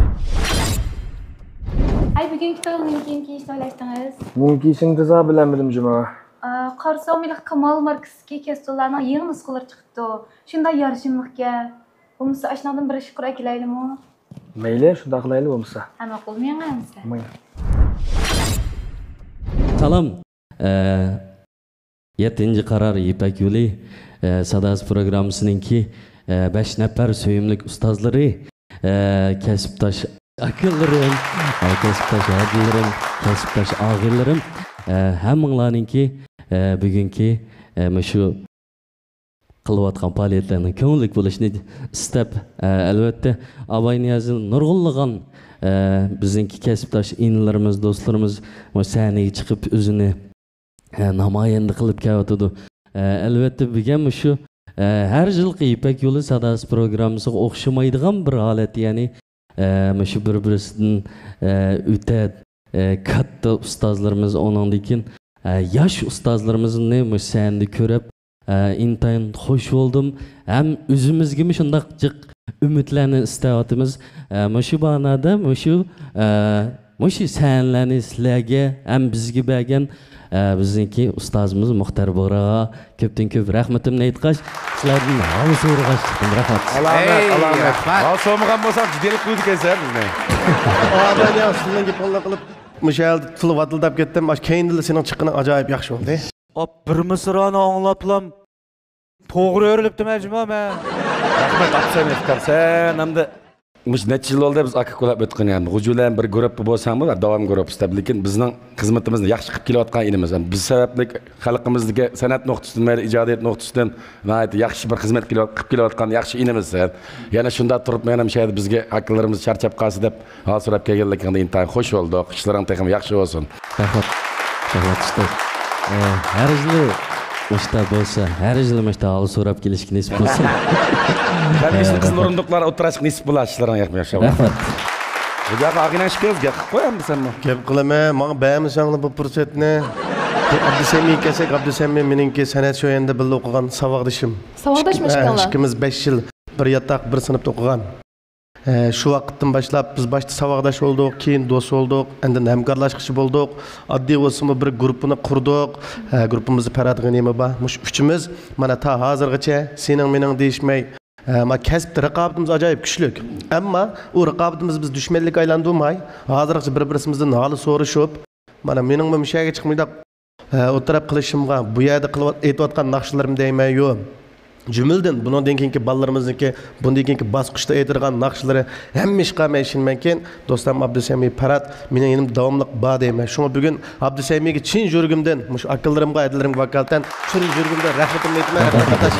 ئەي، بۈگۈنكى تويغا نېمە كىيىم كىيىشنى ئويلاشتىڭىز؟ نېمە كىيىشىمنى تېزا بىلەلمىدىم جۇما. ئا، قارىسام، ھېلىقى كامال ماركىسىدىكى كەستۇللارنىڭ يېڭى نۇسخىلىرى چىقىپتۇ. شۇنداق يارىشىملىقكەن. بولمىسا ئاشۇنىڭدىن بىر ئىش قۇر ئەكېلەيلىمۇ؟ مەيلى، شۇنداق قىلايلى بولمىسا. ھە، ماقۇل، مېڭە ئەمىسە. مايلى. سالام. ئە، يەتتىنچى قارار يىپەك يولى، ئە، ساداسى پروگراممىسىنىڭكى، ئە، بەش نەپەر سۆيۈملۈك ئۇستازلىرى، ئە، كەسىپداش ئاكىلىرىم، ئە، كەسىپداش ھەدىلىرىم، كەسىپداش ئاغىنىلىرىم، ئە، ھەممىڭلارنىڭكى، ئە، بۈگۈنكى، ئە، مۇشۇ قىلىۋاتقان پائالىيەتلەرنىڭ كۆڭۈللۈك بولۇشىنى ئىستەپ، ئە، ئەلۋەتتە، ئاباي نىيازىنى نۇرغۇنلىغان، ئە، بىزنىڭكى كەسىپداش ئىنىلىرىمىز، دوستلىرىمىز مۇشۇ سەھنىگە چىقىپ ئۆزىنى، ئە، نامايەندە قىلىپ كېلىۋاتىدۇ. ئە، ئەلۋەتتە، بۈگۈن مۇشۇ، ئە، ھەر يىلقى يىپەك يولى ساداسى پروگراممىسىغا ئوخشىمايدىغان بىر ھالەت، يەنى، ئە، مۇشۇ بىر-بىرسىدىن، ئە، ئۆتە، ئە، كاتتا ئۇستازلىرىمىز، ئۇنىڭدىن كېيىن، ئە، ياش ئۇستازلىرىمىزنى مۇشۇ سەھنىدە كۆرۈپ، ئە، ئىنتايىن خوش بولدۇم. ھەم ئۆزىمىزگىمۇ شۇنداق جىق ئۈمىدلەرنى ئىستەۋاتىمىز. ئە، مۇشۇ باھانەدە مۇشۇ، ئە، مۇشۇ سەھنىلەرنى سىلەرگە ھەم بىزگە بەرگەن، ئە، بىزنىڭكى ئۇستازىمىز مۇختەر بۇغراغا كۆپتىن كۆپ رەھمىتىمنى ئېيتقاچ، سىلەردىن ھالى سورىغاچ چىقتىم. رەھمەت. ئالامەت، ھەي، ئالامەت. رەھمەت. ھال سورىمىغان بولساڭ جىددىيلىك قويىدىكەنسەن بىزنى. ئادەم يا، سىزنىڭ گېپىڭلار قىلىپ، مۇشۇ يەردە تولا ۋاتىلداپ كەتتىم. ئاشۇ كەينىدىلا سېنىڭ چىققىنىڭ ئاجايىپ ياخشى بولدى. ئاپ، بىر مىسرانى ئاڭلاپلام توغرا ئۆرۈلۈپتىمەن جۇما مەن. رەھمەت، ئاپىسەن ئېيتقان. سەن ئەمدى مۇشۇ نەچچە يىل بولدى بىز ئاكا كولاپ ئۆتكىنى. غۇجۇ بىلەن بىر گۇرۇپپا بولساڭمۇ، داۋام گۇرۇپپىسى دەپ. لېكىن بىزنىڭ خىزمىتىمىزنى ياخشى قىلىپ كېلىۋاتقان ئىنىمىز. بىز سەۋەبلىك خەلقىمىزدىكى سەنئەت نۇقتىسىدىن، مەيلى ئىجادىيەت نۇقتىسىدىن ناھايىتى ياخشى بىر خىزمەت قىلىۋات-، قىلىپ كېلىۋاتقان ياخشى ئىنىمىز سەن. يەنە شۇنداق تۇرۇپ، مەن ھەم شۇ يەردە بىزگە ئاكىلىرىمىز چارچاپ قالسا دەپ، ھال سوراپ كەلگەنلىكىڭدە ئىنتايىن خوش بولدۇق. ئىشلىرىڭ تېخىمۇ ياخشى بولسۇن. رەھمەت. رەھمەت، ئۇستاز. ئە، ھەر يىلى مۇشتا بولسا، ھەر يىلى مۇشتا ھال سوراپ كېلىشكە نېسىپ بولسۇن. كەلگۈسىدە ئە، قىزىل رەھمەت. ئورۇندۇقلار ئولتۇراشقا نېسىپ بولار، ئىشلىرىڭ ياخشى. رەھمەت. بۇ جاغا ئاغىنەڭ ئىككىڭىز گەپ قىلىپ قوي ئەمدى سەنمۇ. گەپ قىلىمەن، ماڭا بەرمىسەڭلار بۇ پۇرسەتنى. بۇ ئابدۇسەمىگە كەلسەك، ئابدۇسەمى مېنىڭكى سەنئەت شۇ يەردە بىللە ئوقۇغان ساۋاقدىشىم. ساۋاقداشمۇ ئىككىڭلار؟ ئىككىمىز بەش يىل بىر ياتاق، بىر سىنىپتا ئوقۇغان. ئە، شۇ ۋاقىتتىن باشلاپ بىز باشتا ساۋاقداش بولدۇق، كېيىن دوست بولدۇق، ئاندىن ھەمكارلاشقۇچى بولدۇق. ئاددىي بولسىمۇ بىر گۇرۇپپىنى قۇردۇق. ئە، گۇرۇپپىمىزدا پەرھات غېنىيمۇ بار. مۇشۇ ئۈچىمىز مانا تا ھازىرغىچە سېنىڭ مېنىڭ دېيىشمەي، ئە، ما كەسىپتە رىقابىتىمىز ئاجايىپ كۈچلۈك. ئەمما ئۇ رىقابىتىمىز بىز دۈشمەنلىككە ئايلاندۇرماي، ھازىرغىچە بىر-بىرىمىزدىن ھالى سورىشىپ، مانا مېنىڭمۇ مۇشۇ يەرگە چىقىپ مۇنداق ئە، ئوتتۇرا قىلىشىمغا، بۇ يەردە قىلىۋات-، ئېيتىۋاتقان ناخشىلىرىم دەيمەن-يۇ. جۈملىدىن بۇنىڭدىن كېيىنكى بالىلىرىمىزنىڭكى، بۇندىن كېيىنكى باسقۇچتا ئېيتىدىغان ناخشىلىرى ھەممە ئىشقا مەن ئىشىنىمەنكى، دوستلارم ئابدۇسەمى پەرھات مېنىڭ يېنىمدا داۋاملىق بار دەيمەن. شۇڭا بۈگۈن ئابدۇسەمىگە چىن يۈرىكىمدىن، مۇشۇ ئاكىلىرىمغا، ھەدىلىرىمگە ۋاكالىتەن چىن يۈرىكىمدىن رەھمىتىمنى ئېيتىمەن. رەھمەت، قارداش.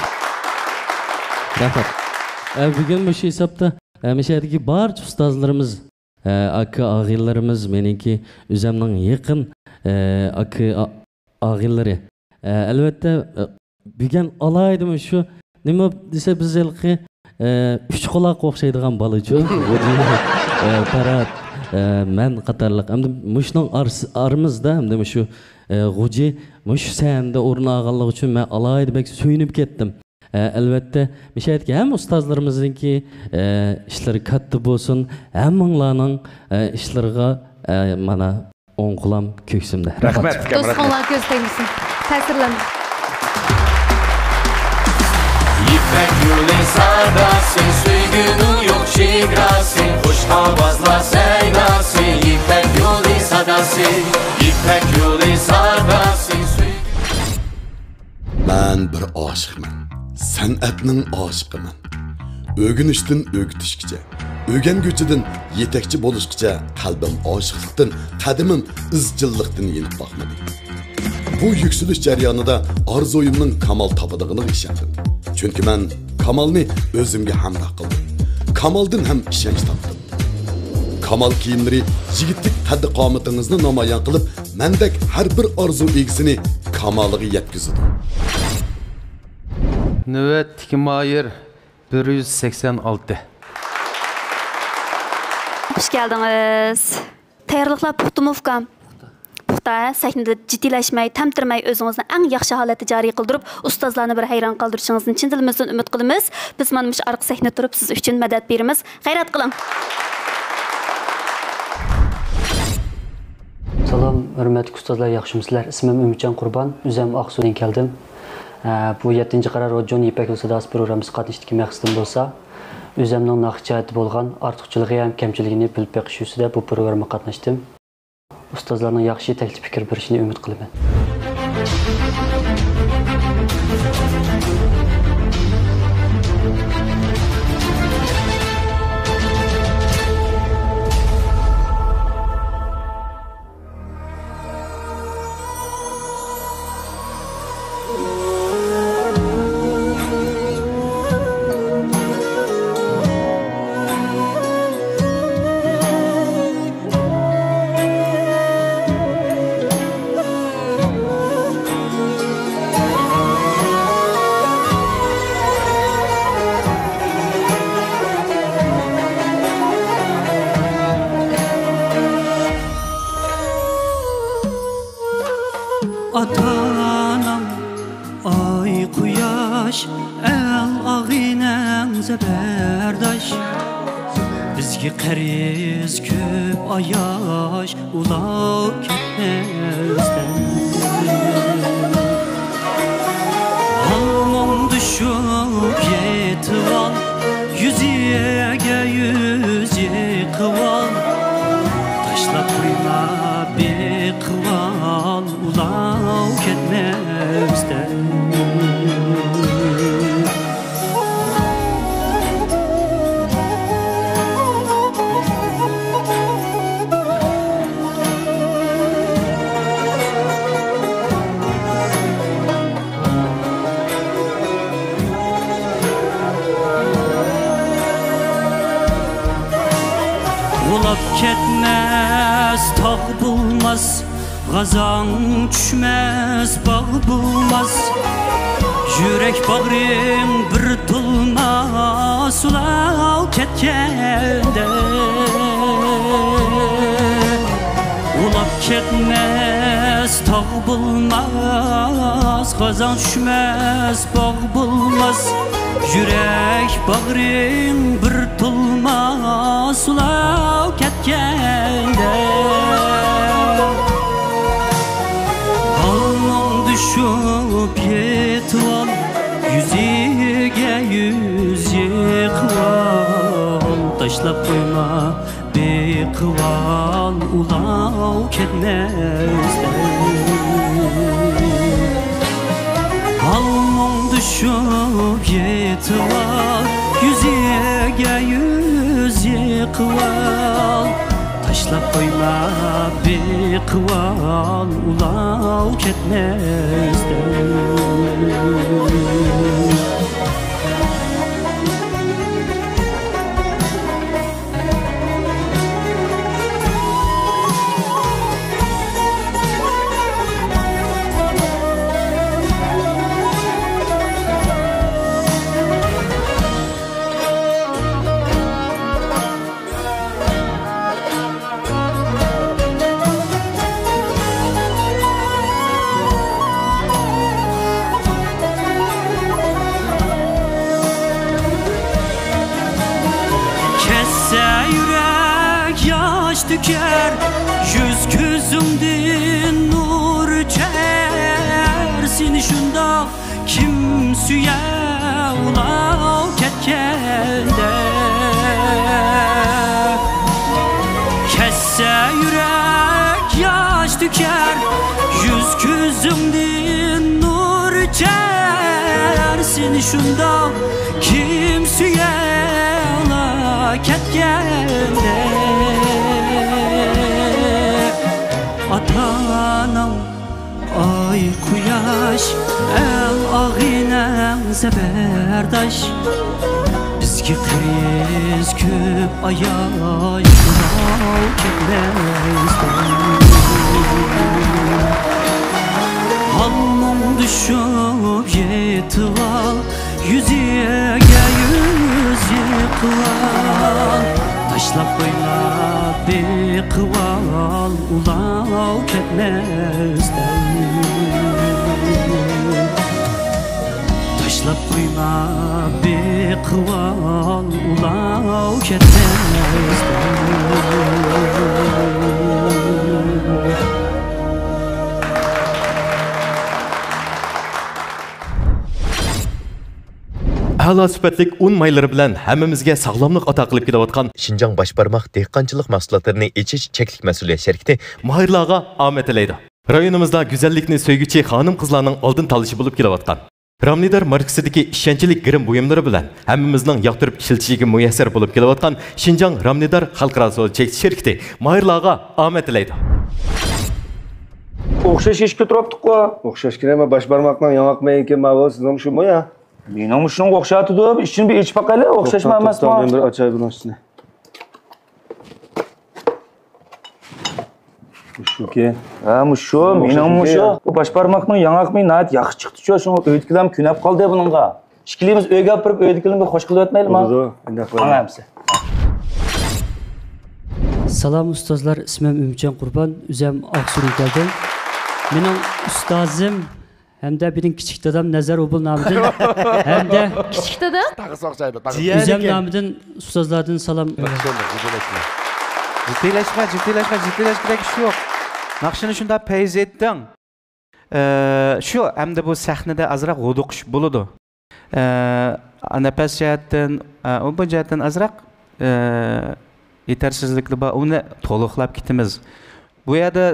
رەھمەت. ئە، بۈگۈن مۇشۇ ھېسابتا، ئە، مۇشۇ يەردىكى بارچە ئۇستازلىرىمىز، ئە، ئاكا ئاغىنىلىرىمىز، مېنىڭكى ئۆزەمنىڭ يېقىن، ئە، ئاكا ئا-، ئاغىنىلىرى. ئە، ئەلۋەتتە، ئە، بۈگۈن ئالاھىدە مۇشۇ، نېمە دېسە، بىز ھېلىقى، ئە، ئۈچ قۇلاققا ئوخشايدىغان بالىچۇ. ئە، پەرھات، ئە، مەن قاتارلىق. ئەمدى مۇشۇنىڭ ئارس-، ئارىمىزدا، ئەمدى مۇشۇ، ئە، غۇجى مۇشۇ سەھنىدە ئورۇن ئالغانلىقى ئۈچۈن مەن ئالاھىدە بەك سۆيۈنۈپ كەتتىم. ئە، ئەلۋەتتە، مۇشۇ يەردىكى ھەممە ئۇستازلىرىمىزنىڭكى، ئە، ئىشلىرى كاتتا بولسۇن، ھەممىڭلارنىڭ، ئە، ئىشلىرىغا، ئە، مانا، ئوڭ قولام كۆكسۈمدە. رەھمەت، ئۇكام، رەھمەت. دوستۇڭلار كۆز تەگمىسۇن. تەسىرلەندىم. يىپەك يولى ساداسى، سۆيگۈنىڭ يوق چېگراسى، خۇش ئاۋازلار سەيناسى، يىپەك يولى ساداسى، يىپەك يولى ساداسى، سۆيگۈ- مەن بىر ئاشىقمەن، سەنئەتنىڭ ئاشىقىمەن. ئۆگىنىشتىن ئۆگىتىشكىچە، ئۆگەنگۈچىدىن يېتەكچى بولۇشقىچە قەلبىم ئاشىقلىقتىن، قەدىمىم ئىزچىللىقتىن يېنىپ باقمىدى. بۇ يۈكسىلىش جەريانىدا ئارزۇيۇمنىڭ كامال تاپىدىغىنىغا ئىشەندىم. چۈنكى مەن كامالنى ئۆزۈمگە ھەمراھ قىلدىم. كامالدىن ھەم ئىشەنچ تاپتىم. كامال كىيىملىرى يىگىتلىك قەددى-قامىتىڭىزنى نامايان قىلىپ، مەندەك ھەر بىر ئارزۇ ئىگىسىنى كامالىغا يەتكۈزىدۇ. نۆۋەتتىكى ماھىر بىر يۈز سەكسەن ئالتە. خۇش كەلدىڭىز. تەييارلىقلار پۇختىمۇ، ئۇكام؟ پۇختا، ھە؟ سەھنىدە جىددىيلەشمەي، تەمتىرىمەي، ئۆزىڭىزنى ئەڭ ياخشى ھالەتتە جارى قىلدۇرۇپ، ئۇستازلارنى بىر ھەيران قالدۇرۇشىڭىزنى چىن دىلىمىزدىن ئۈمىد قىلىمىز. بىز مانا مۇشۇ ئارقا سەھنىدە تۇرۇپ، سىز ئۈچۈن مەدەت بېرىمىز. غەيرەت قىلىڭ! سالام، ھۆرمەتلىك ئۇستازلار، ياخشىمۇسىلەر؟ ئىسمىم ئۈمىدجان قۇربان، ئۆزۈم ئاقسۇدىن كەلدىم. ئە، بۇ يەتتىنچى قارار رادىيونىڭ يىپەك يولى ساداسى پروگراممىسىغا قاتنىشىشتىكى مەقسىتىم بولسا، ئۆزۈمنىڭ ناخشا جەھەتتە بولغان ئارتۇقچىلىقى ھەم كەمچىلىكىنى بىلىپ بېقىش يۈزىسىدە بۇ پروگراممىغا قاتناشتىم. ئۇستازلارنىڭ ياخشى تەكلىپ پىكىر بېرىشىنى ئۈمىد قىلىمەن. ئاتا-ئانام، ئاي، قۇياش، ئەل ئاغىنەم زەبەرداش. بىزگە قەرز كۆپ ئاياش، ئۇلاپ كەتمەستىن. ھال-مۇڭدا چۈشۈپ يېتىۋال، يۈزىگە يۈز يېقىۋال. تاشلاپ قويما، بېقىۋال، ئۇلاپ كەتمەستىن. ئۇلاپ كەتمەس تاغ بولماس، غازاڭ چۈشمەس باغ بولماس. يۈرەك باغرىڭ بىر تولماس ئۇلاپ كەتكەندە. ئۇلاپ كەتمەس تاغ بولماس، غازاڭ چۈشمەس باغ بولماس. يۈرەك باغرىڭ بىر تولماس ئۇلاپ كەتكەندە. ھال-مۇڭدا چۈشۈپ يېتىۋال، يۈزىگە يۈز يېقىۋال. تاشلاپ قويما، بېقىۋال، ئۇلاپ كەتمەستىن. ھال-مۇڭدا چۈشۈپ يېتىۋال، يۈزىگە يۈز يېقىۋال. تاشلاپ قويما، بېقىۋال، ئۇلاپ كەتمەستىن. تۆكەر، يۈز كۆزۈڭدىن نۇر چۈشەر، سېنى شۇنداق كىم سۆيەر ئۇلاپ كەتكەندە؟ كەچسە يۈرەك ياش تۆكەر، يۈز كۆزۈڭدىن نۇر چۈشەر، سېنى شۇنداق كىم سۆيەر ئۇلاپ كەتكەندە؟ ئاتا-ئاناڭ ئاي قۇياش، ئەڭ ئاغىنەڭ زەبەرداش. بىزگە قىز كۆپ ئاياش، ئۇلاپ كەتمەستىن. ھال-مۇڭدىشىپ يېتىۋال، يۈزىگە يۈز يېقىۋال، تاشلاپ قويما، بېقىۋال، ئۇلاپ كەتمەستىن. تاشلاپ قويما، بېقىۋال، ئۇلاپ كەتمەستىن. ئەلا سۈپەتلىك ئۇن مايلىرى بىلەن ھەممىمىزگە ساغلاملىق ئاتا قىلىپ كېلىۋاتقان شىنجاڭ باش بارماق دېھقانچىلىق مەھسۇلاتلىرىنى ئېچىش چەكلىك مەسئۇلىيەت شىركىتى ماھىرلارغا ئامەت تىلەيدۇ. رايونىمىزدا گۈزەللىكنى سۆيگۈچى خانىم-قىزلارنىڭ ئالدىن تاللىشى بولۇپ كېلىۋاتقان رامنىدار ماركىسىدىكى ئىشەنچلىك گىرىم بۇيۇملىرى بىلەن ھەممىمىزنىڭ ياقتۇرۇپ ئىشلىتىشىگە مۇيەسسەر بولۇپ كېلىۋاتقان شىنجاڭ رامنىدار خەلقئارا سودا چەكلىك شىركىتى ماھىرلارغا ئامەت تىلەيدۇ. ئوخشاش ئىش كۆتۈرۈۋاپتۇققۇ. ئوخشاش كىرەم، باش بارماقنىڭ ياڭاق مېيىكى ماۋۇ، سىزنىڭ شۇمۇ يا؟ مېنىڭمۇ شۇنىڭغا ئوخشاۋاتىدۇ. ئىچىنى بىر ئېچىپ باقايلى، ئوخشاشمۇ توختاپ، توختاپ، ئەمەسمۇ؟ مەن بىر ئاچاي بۇنىڭ ئۈستىنى. مۇشۇكى. ھە، مۇشۇ، مېنىڭمۇ مۇشۇ. بۇ باش بارماقنىڭ ياڭاق مېيى ناھايىتى ياخشى چىقتىچۇ، شۇڭا ئۆيدىكىلەرمۇ كۆنۈپ قالدى بۇنىڭغا. ئىككىلىمىز ئۆيگە ئاپىرىپ، ئۆيدىكىلەرنى بىر خوش قىلىۋەتمەيلىما؟ بولىدۇ، ئۇنداق قىلايلى. ماڭا ئەمسە. سالام ئۇستازلار، ئىسمىم ئۈمىدجان قۇربان، ئۆزۈم ئاقسۇدىن كەلدىم. مېنىڭ ئۇستازىم ھەمدە مېنىڭ كىچىك دادام نەزەر ئوبۇل نامىدىن ھەمدە كىچىك دادا؟ تاغىسى ئوخشايدۇ، تاغىسى. جىيەن ئۆزۈم ئىكەن. نامىدىن ئۇستازلاردىن سالام. ياخشى بولدى، جىددىيلەشمە. جىددىيلەشمە، جىددىيلەشمە، جىددىيلەشكۈدەك ئىش يوق. ناخشىنى شۇنداق پەيز ئېيتتىڭ. ئە، شۇ، ئەمدى بۇ سەھنىدە ئازراق ھودۇقۇش بولىدۇ. ئە، نەپەس جەھەتتىن، ئە، ئۇ بۇ جەھەتتىن ئازراق، ئە، يېتەرسىزلىكلىرى بار. ئۇنى تولۇقلاپ كېتىمىز. بۇ يەردە،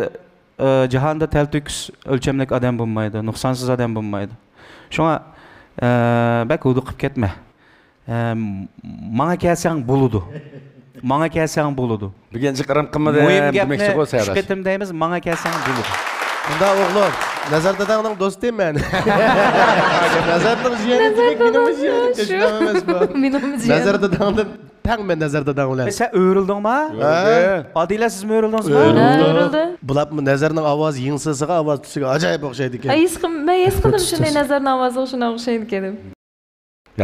ئە، جاھاندا تەلتۆكۈس ئۆلچەملىك ئادەم بولمايدۇ، نۇقسانسىز ئادەم بولمايدۇ. شۇڭا، ئە، بەك ھودۇقۇپ كەتمە. ئە، ماڭا كەلسەڭ بولىدۇ. ماڭا كەلسەڭ بولىدۇ. بۈگۈن جىق ئىرىم قىلمىدى، مۇھىم گەپنى ئۈچ قېتىم دەيمىز، ماڭا كەلسەڭ بولىدۇ. مۇنداق ئوغلۇم، نەزەر داداڭنىڭ دوستى مەن. نەزەرنىڭ جىيەنى دېمەك، مېنىڭمۇ جىيەنىم، كەچۈرەمەن ئەمەسمۇ؟ مېنىڭمۇ جىيەنىم. نەزەر داداڭدىن تەڭ مەن نەزەر داداڭ بىلەن. سەن ئۆرۈلدۈڭما؟ ھە؟ ئادىلە، سىزمۇ ئۆرۈلدىڭىزما؟ ئۆرۈلدى. بۇلار نەزەرنىڭ ئاۋازى، يىڭسىسىغا ئاۋاز تۈسىگە ئاجايىپ ئوخشايدىكەن. ئەي، ھېس قىل-، مەن ھېس قىلدىم شۇنى، نەزەرنىڭ ئاۋازىغا شۇنداق ئوخشايدىكەن دەپ.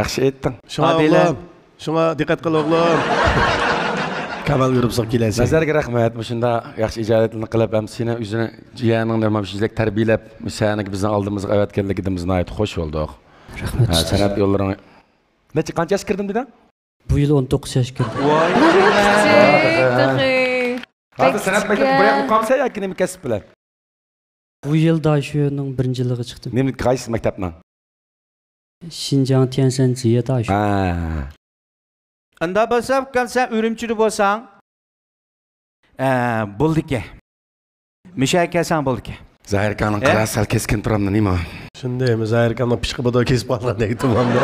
ياخشى ئېيتتىڭ. شۇڭا ئادىلە. ئوغلۇم، شۇڭا دىققەت قىل ئوغلۇم. كامال گۇرۇپپىسىغا كېلەسەن. نەزەرگە رەھمەت، مۇشۇنداق ياخشى ئىجادىيەتلەرنى قىلىپ، ھەم سېنى ئۆزىنى جىيەنىڭدەك مۇشۇندەك تەربىيەلەپ، سەھنىگە بىزنى ئالدىمىزغا ئەۋەتكەنلىكىدىن بىز ناھايىتى خوش بولدۇق. رەھمەت، ھە، ئۇستاز. سەنئەت يوللىرىڭ. نەچچە، قانچە ياشقا كىردىم دېدىڭ؟ بۇ يىل ئون توققۇز ياشقا كىردىم. ۋاي. كىچىك تېخى. ھازىر سەنئەت مەكتىپىنى بۇيان ئوقۇغانمىسەن ياكى نېمە كەسىپ بىلەن؟ بۇ يىل داشۆنىڭ بىرىنچى يىلىغا چىقتىم. نېمە، قايسى مەكتەپنىڭ؟ شىنجاڭ تيەنشەن زىيە داشۆ. ھە. ئۇنداق بولسا، ئۇكام، سەن ئۈرۈمچىدە بولساڭ، ئە، بولىدىكەن. مۇشۇ يەرگە كەلسەڭ بولىدىكەن. زاھىر ئاكاڭنىڭ قىراسى سەل كەسكىن تۇرامدۇ، نېمە؟ شۇندايمۇ، زاھىر ئاكاڭنىڭ پىشقى بۇدا كېسىپ قالغاندەك تۇرامدۇ؟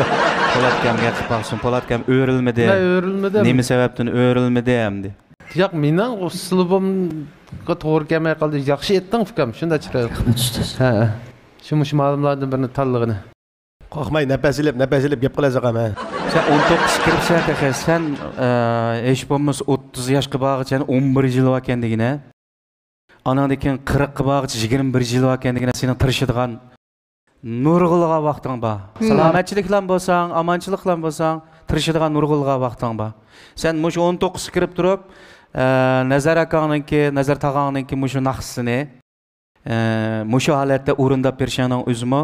پولات ئاكامغا قىلىپ باقسۇن، پولات ئاكام ئۆرۈلمىدى. مەن ئۆرۈلمىدىم. نېمە سەۋەبتىن ئۆرۈلمىدى ئەمدى؟ ياق، مېنىڭ ئۇسلۇبۇمغا توغرا كەلمەي قالدى. ياخشى ئېيتتىڭ، ئۇكام، شۇنداق چىرايلىق. رەھمەت، ئۇستاز. ھە، شۇ، مۇشۇ مالىملاردىن بىرنى تاللىغىنى. قورقماي، نەپەس ئېلىپ، نەپەس ئېلىپ گەپ قىلىسەن، ھە. سەن ئون توققۇزغا كىرىپسەن تېخى، سەن، ئە، ھېچ بولمىسا ئوتتۇز ياشقا بارغىچە يەنە ئون بىر يىل باركەن دېگىنە. ئاناندىن كېيىن قىرىققا بارغىچە يىگىرمە بىر يىل باركەن دېگىنە، سېنىڭ تىرىشىدىغان نۇرغۇنلىغان ۋاقتىڭ بار. مم. سالامەتچىلىك بىلەن بولساڭ، ئامانچىلىق بىلەن بولساڭ، تىرىشىدىغان نۇرغۇنلىغان ۋاقتىڭ بار. سەن مۇشۇ ئون توققۇزغا كىرىپ تۇرۇپ، ئە، نەزەر ئاكاڭنىڭكى، نەزەر تاغاڭنىڭكى مۇشۇ ناخشىسىنى، ئە، مۇشۇ ھالەتتە ئورۇنداپ بېرىشىڭنىڭ ئۆزىمۇ،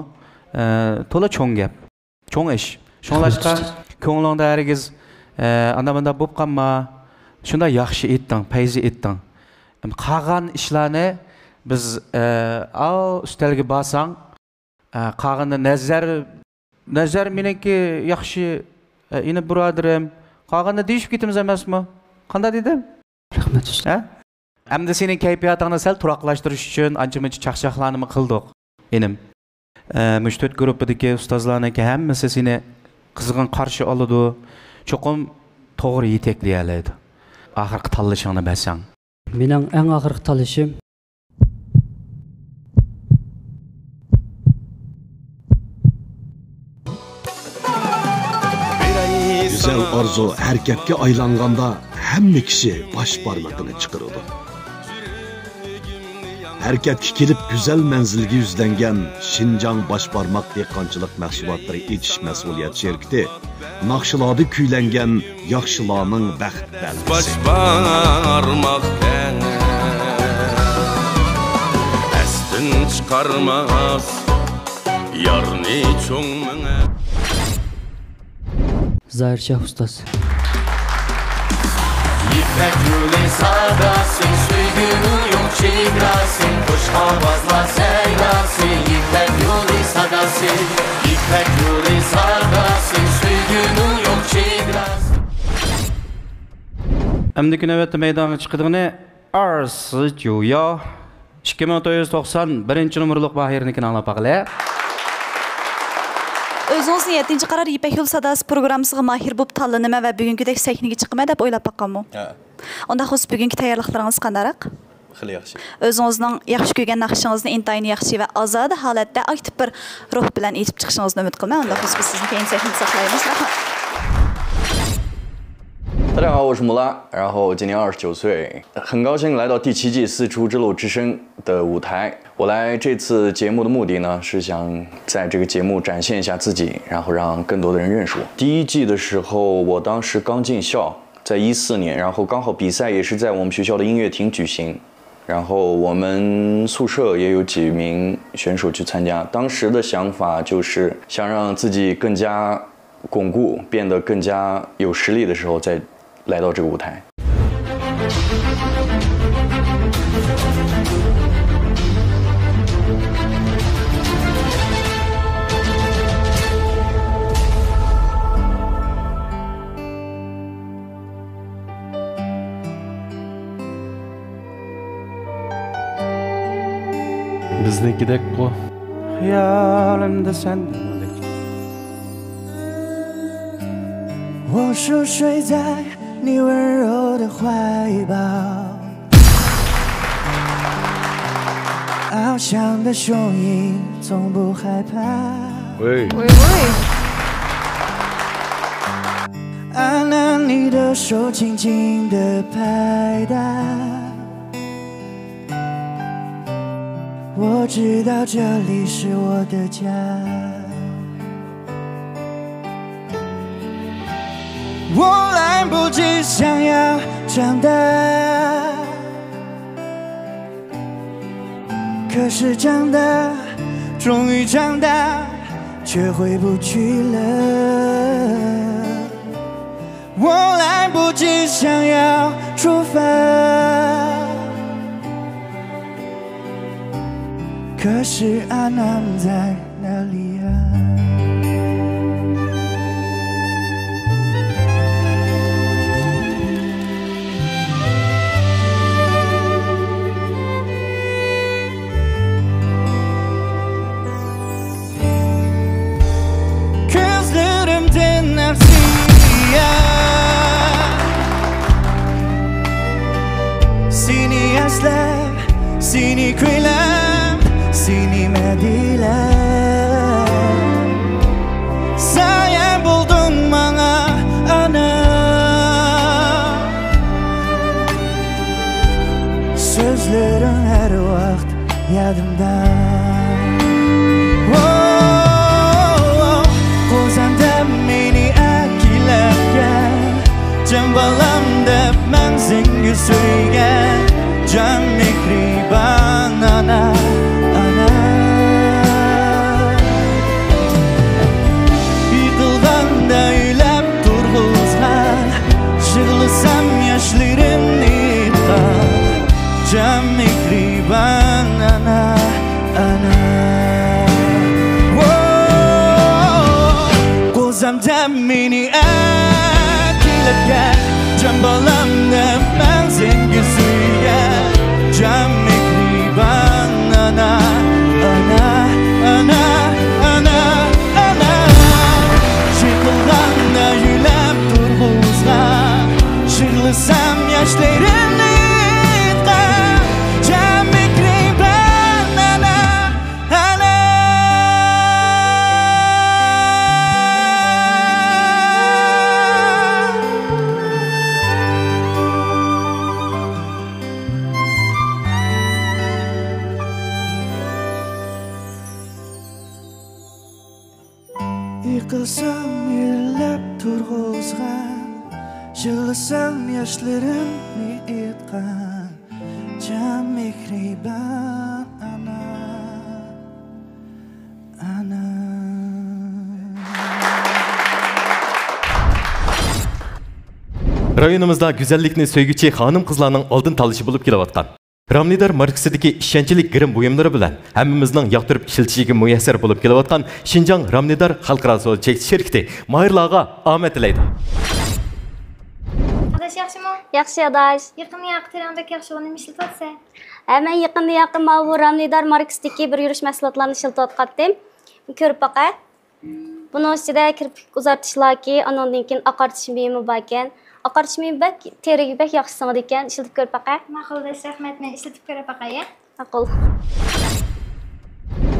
ئە، تولا چوڭ گەپ، چوڭ ئىش. شۇڭلاشقا كۆڭلۈڭدە ھەرگىز، ئە، ئانداق مۇنداق بولۇپ قالما، شۇنداق ياخشى ئېيتتىڭ، پەيزى ئېيتتىڭ. قالغان ئىشلارنى بىز، ئە، ئاۋۇ ئۈستەلگە بارساڭ، ئە، قالغىنىنى نەزەر، نەزەر مېنىڭكى ياخشى، ئە، ئىنىم بۇرادىرىم، قالغىنىنى دېيىشىپ كېتىمىز ئەمەسمۇ؟ قانداق دېدىم؟ رەھمەت ئۇستا. ھە؟ ئەمدى سېنىڭ كەيپىياتىڭنى سەل تۇراقلاشتۇرۇش ئۈچۈن ئانچە-مۇنچە چاقچاقلارنىمۇ قىلدۇق، ئىنىم. ئە، مۇشۇ تۆت گۇرۇپپىدىكى ئۇستازلارنىڭكى ھەممىسى سېنى قىزغىن قارشى ئالىدۇ. چوقۇم توغرا يېتەكلىيەلەيدۇ. ئاخىرقى تاللىشىڭنى بەرسەڭ. مېنىڭ ئەڭ ئاخىرقى تاللىشىم. گۈزەل ئارزۇ ھەرىكەتكە ئايلانغاندا، ھەممە كىشى باش بارمىقىنى چىقىرىدۇ. ھەرىكەتكە كېلىپ، گۈزەل مەنزىلگە يۈزلەنگەن شىنجاڭ باش بارماق دېھقانچىلىق مەھسۇلاتلىرى ئېچىش مەسئۇلىيەت شىركىتى ناخشىلاردا كۈيلەنگەن ياخشىلارنىڭ بەخت بەلگىسى. باش بارماق تەڭ ئەستىن چىقارماس يارنى چوڭ مېڭە. زاھىر شاھ ئۇستاز. يىپەك يولى ساداسى، سۆيگۈنىڭ يوق چېگراسى، خوش ئاۋازلار سەيلاسى، يىپەك يولى ساداسى، يىپەك يولى ساداسى، سۆيگۈنىڭ يوق چېگراسى. ئەمدىكى نۆۋەتتە مەيدانغا چىقىدىغىنى ئارسى جۇيا، ئىككى مىڭ تۆت يۈز توقسان بىرىنچى نومۇرلۇق ماھىرنىڭكىنى ئاڭلاپ باقىلى. ئۆزىڭىزنى يەتتىنچى قارار يىپەك يولى ساداسى پروگراممىسىغا ماھىر بولۇپ تاللىنىمەن ۋە بۈگۈنكىدەك سەھنىگە چىقىمەن دەپ ئويلاپ باققانمۇ؟ ھە. ئۇنداق بولسا بۈگۈنكى تەييارلىقلىرىڭىز قانداقراق؟ خېلى ياخشى. ئۆزىڭىزنىڭ ياخشى كۆرگەن ناخشىڭىزنى ئىنتايىن ياخشى ۋە ئازادە ھالەتتە ئاكتىپ بىر روھ بىلەن ئېيتىپ چىقىشىڭىزنى ئۈمىد قىلىمەن. ئۇنداق بولسا بىز سىزنى كەينى سەھنىدە ساقلايمىز. رەھمەت. 大家好，我是木拉，然后今年二十九岁，很高兴来到第七季《四厨之路之声》的舞台。我来这次节目的目的呢，是想在这个节目展现一下自己，然后让更多的人认识我。第一季的时候，我当时刚进校，在一四年，然后刚好比赛也是在我们学校的音乐厅举行，然后我们宿舍也有几名选手去参加。当时的想法就是想让自己更加巩固，变得更加有实力的时候，再来到这个舞台。 بىزنىڭكىدەكقۇ. خىيالىمدا سەن. 我熟睡在你温柔的怀抱，翱翔的雄鹰从不害怕。喂。喂喂。啊，那你的手轻轻地拍打。 我知道这里是我的家。我来不及想要长大，可是长大，终于长大，却回不去了。 我来不及想要出发，可是阿南在哪里啊？ كۆزلىرىمدىن ئەخسىيە. سېنى ئەسلەپ، سېنى كۈيلەپ، سېنى مەدھىيلەپ. سايە بولدۇڭ ماڭا، ئانا. سۆزلىرىڭ ھەر ۋاقىت يادىمدا. ۋو، قوزام دەپ مېنى ئەكېلىپكەن، جان بالام دەپ مەڭزىڭگە سۆيگەن، جان مېھرىبان ئانا، ئانا. يىقىلغاندا يۆلەپ تۇرغۇزغان، يىغلىسام ياشلىرىم دەم مېنى ئەتىلەپ كەل، جان بالام دەم مەن سەڭگە سۆيگەن، جان مېھرىبان ئانا، ئانا، ئانا، ئانا، ئانا. يىقىلغاندا يۆلەپ تۇرغۇزغان، يىغلىسام ياشلىرىمنى ئېيتقان، جان مېھرىبان ئانا. يىقىلسام يۆلەپ تۇرغۇزغان، يىغلىسام ياشلىرىمنى ئېيتقان، جان مېھرىبان ئانا، ئانا. رايونىمىزدا گۈزەللىكنى سۆيگۈچى خانىم-قىزلارنىڭ ئالدىن تاللىشى بولۇپ كېلىۋاتقان رامنىدار ماركىسىدىكى ئىشەنچلىك گىرىم بۇيۇملىرى بىلەن ھەممىمىزنىڭ ياقتۇرۇپ ئىشلىتىشىگە مۇيەسسەر بولۇپ كېلىۋاتقان شىنجاڭ رامنىدار خەلقئارا سودا چەكلىك شىركىتى ماھىرلارغا ئامەت تىلەيدۇ. ئاداش ياخشىمۇ؟ ياخشى ئاداش. يېقىندا ياقى تېرەڭ بەك ياخشى، نېمە ئىشلىتىۋاتىسەن؟ ھە، مەن يېقىندا ياقى ماۋۇ رامنىدار ماركىسىدىكى بىر يۈرۈش مەھسۇلاتلارنى ئىشلىتىۋاتقانتىم. كۆرۈپ باقە. بۇنىڭ ئىچىدە كىرپىك ئۇزارتىش لاكى، ئانىڭدىن كېيىن ئاقارتىش مېيىمۇ باركەن. ئاقارتىش مېيىمۇ بەك تېرىگە بەك ياخشى سىڭىدىكەن، ئىشلىتىپ كۆرۈپ باقە. ماقۇل ئاداش، رەھمەت، مەن ئىشلىتىپ كۆرۈپ باقاي. ماقۇل.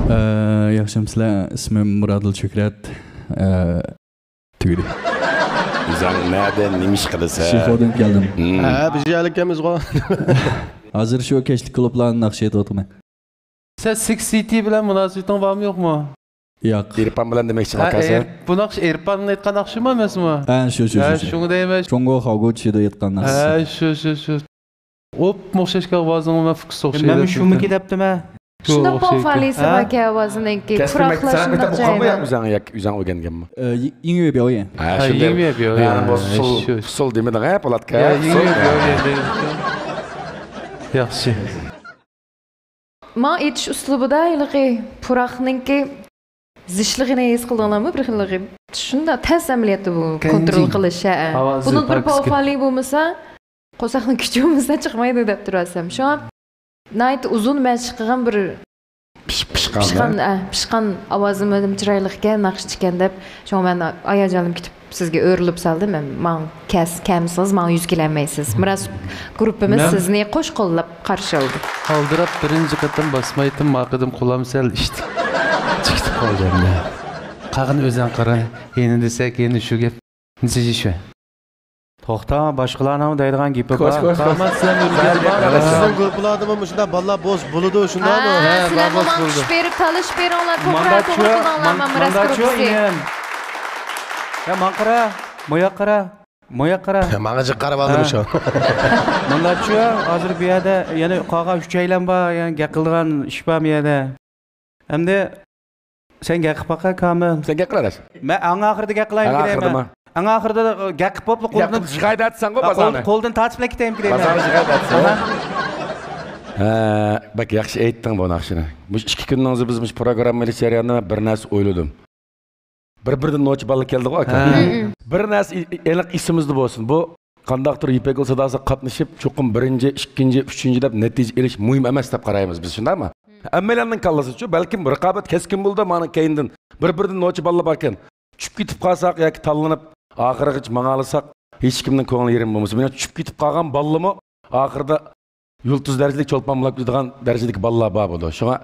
ئە، ياخشىمۇسىلەر؟ ئىسمىم مۇرادىل شۆھرەت. ئە، تۈگىدى. ئۆزۈڭ نەدە، نېمە ئىش قىلىسەن؟ شىخودىن كەلدىم. ھە، بىز يەرلىككەنمىزغۇ. ھازىر شۇ كەچلىك كۇلۇبلاردا ناخشا ئېيتىۋاتىمەن. سەن سىكس سىتى بىلەن مۇناسىۋىتىڭ بارمۇ يوقمۇ؟ ياق. ئېرپان بىلەن دېمەكچى ھە، ئاكا سەن؟ ئېر-، بۇ ناخشا ئېرپاننىڭ ئېيتقان ناخشىمۇ ئەمەسمۇ؟ ھە، شۇ، شۇ، ھە، شۇ، شۇ. شۇڭا دەيمەن. جۇڭگو خاۋگۇ چىدو ئېيتقان ناخشىسى. ھە، شۇ، شۇ، شۇ. ئوپمۇ ئوخشاشكەن ئاۋازىڭ، مەن فوكۇس ئوخشايدۇ. مەنمۇ شۇمىكى دەپتىمەن. شۇنداق پوۋ فالىسى باركەن ئاۋازىنىڭكى، پۇراقلار شۇنداق جايىدا. ئۆزۈڭ يەك-، ئۆزۈڭ ئۆگەنگەنمۇ؟ ئە، يىڭيۈ بياۋيەن. ھە، شۇنداق. يا، بۇ سول، سول دېمىدىڭ ھە، پولاتكا. يا، يىڭيۈ بياۋيەن دەيدۇ. ياخشى. ماڭا ئېيتىش ئۇسلۇبىدا ھېلىقى پۇراقنىڭكى زىچلىقىنى ھېس قىلدىڭلارمۇ بىر خىللىقى؟ شۇنداق تەس ئەمەلىيەتتە بۇ كونترول قىلىش، ھە. بۇنىڭ بىر پوۋ فالى بولمىسا، قورساقنىڭ كۈچى بولمىسا چىقمايدۇ دەپ تۇرۇۋاتسام. شۇڭا ناھايىتى ئۇزۇن مەشىق قىلغان بىر پىش-، پىش-، پىشقان، پىشقان، ھە، پىشقان ئاۋازى مەنىم چىرايلىق ئىكەن، ناخشىچى ئىكەن دەپ. شۇڭا مەن ھاياجانلىنىپ كېتىپ سىزگە ئۆرۈلۈپ سالدىم. مەن ماڭا كەس-، كەلمىسىڭىز ماڭا يۈز كېلەلمەيسىز. مىراس گۇرۇپپىمىز سىزنى قوش قوللاپ قارشى ئالدى. ئالدىراپ بىرىنچى قېتىم باسمايتتىم، ماقىدىم قولام سەل ئىشتىك چىقىپ قالدى ئەمدى. قاغىنى ئۆزەڭ قارا، يەنە دېسەك يەنە شۇ گەپ. نېسىجى شۇ. توختا، باشقىلارنىڭ دەيدىغان گېپى بار. كوچ، كوچ، كوچ. سىزنىڭ گۇرۇپپىلاردىمۇ مۇشۇنداق بالىلار بولىدۇ، شۇنداقمۇ؟ ھە، سىلەرمۇ تالىشىپ بېرىڭلار، توغرا، توغرا قىلىڭلار، مانا مىراس گۇرۇپپىسى. يا، ماڭا قارا، ماياق قارا، ماياق قارا. ماڭا جىق قاراپ ئالدىم شۇ. مانداچۇ، ھازىر بۇ يەردە يەنە قالغان ئۈچەيلەن بار، يەنە گەپ قىلىدىغان ئىش بار بۇ يەردە. ئەمدى سەن گەپ قىلىپ باقە، كامىل. سەن گەپ قىل ئاداش. مەن ئەڭ ئاخىرىدا گەپ قىلايمىكىن دەيمەن. ئەڭ ئاخىرىدا گەپ قىلىپلا قولدىن يىغايدىۋاتىسەن غۇ بازارنى. قولدىن تارتىپلا كېتەيمىكىن دەيمەن. بازارنى يىغايدىۋاتىسەن. ھە، بەك ياخشى ئېيتتىڭ بۇ ناخشىنى. مۇشۇ ئىككى كۈننىڭ ئۆزىدە بىز مۇشۇ پروگرامما ئېلىش جەريانىدا مەن بىر نەرسە ئويلىدىم. بىر-بىردىن نوچى بالىلار كەلدىغۇ ئاكا. ھە. بىر نەرسە ئېنىق ئېسىمىزدە بولسۇن. بۇ قانداقتۇر يىپەك يولى ساداسىغا قاتنىشىپ، چوقۇم بىرىنچى، ئىككىنچى، ئۈچىنچى دەپ نەتىجە ئېلىش مۇھىم ئەمەس دەپ قارايمىز بىز، شۇنداقمۇ؟ ھەممەيلەننىڭ كاللىسىچۇ، بەلكىم رىقابەت كەسكىن بولىدۇ، مانا كەينىدىن بىر-بىردىن نوچى بالىلار باركەن. چۈشۈپ كېتىپ قالساق ياكى تاللىنىپ ئاخىرىغىچە ماڭالىساق، ھېچكىمنىڭ كۆڭلى يېرىم بولمىسۇن. مېنىڭ چۈشۈپ كېتىپ قالغان بالىلىرىمۇ ئاخىرىدا يۇلتۇز دەرىجىلىك چولپان بولاپ كېتىدىغان دەرىجىدىكى بالىلار بار بولىدۇ. شۇڭا،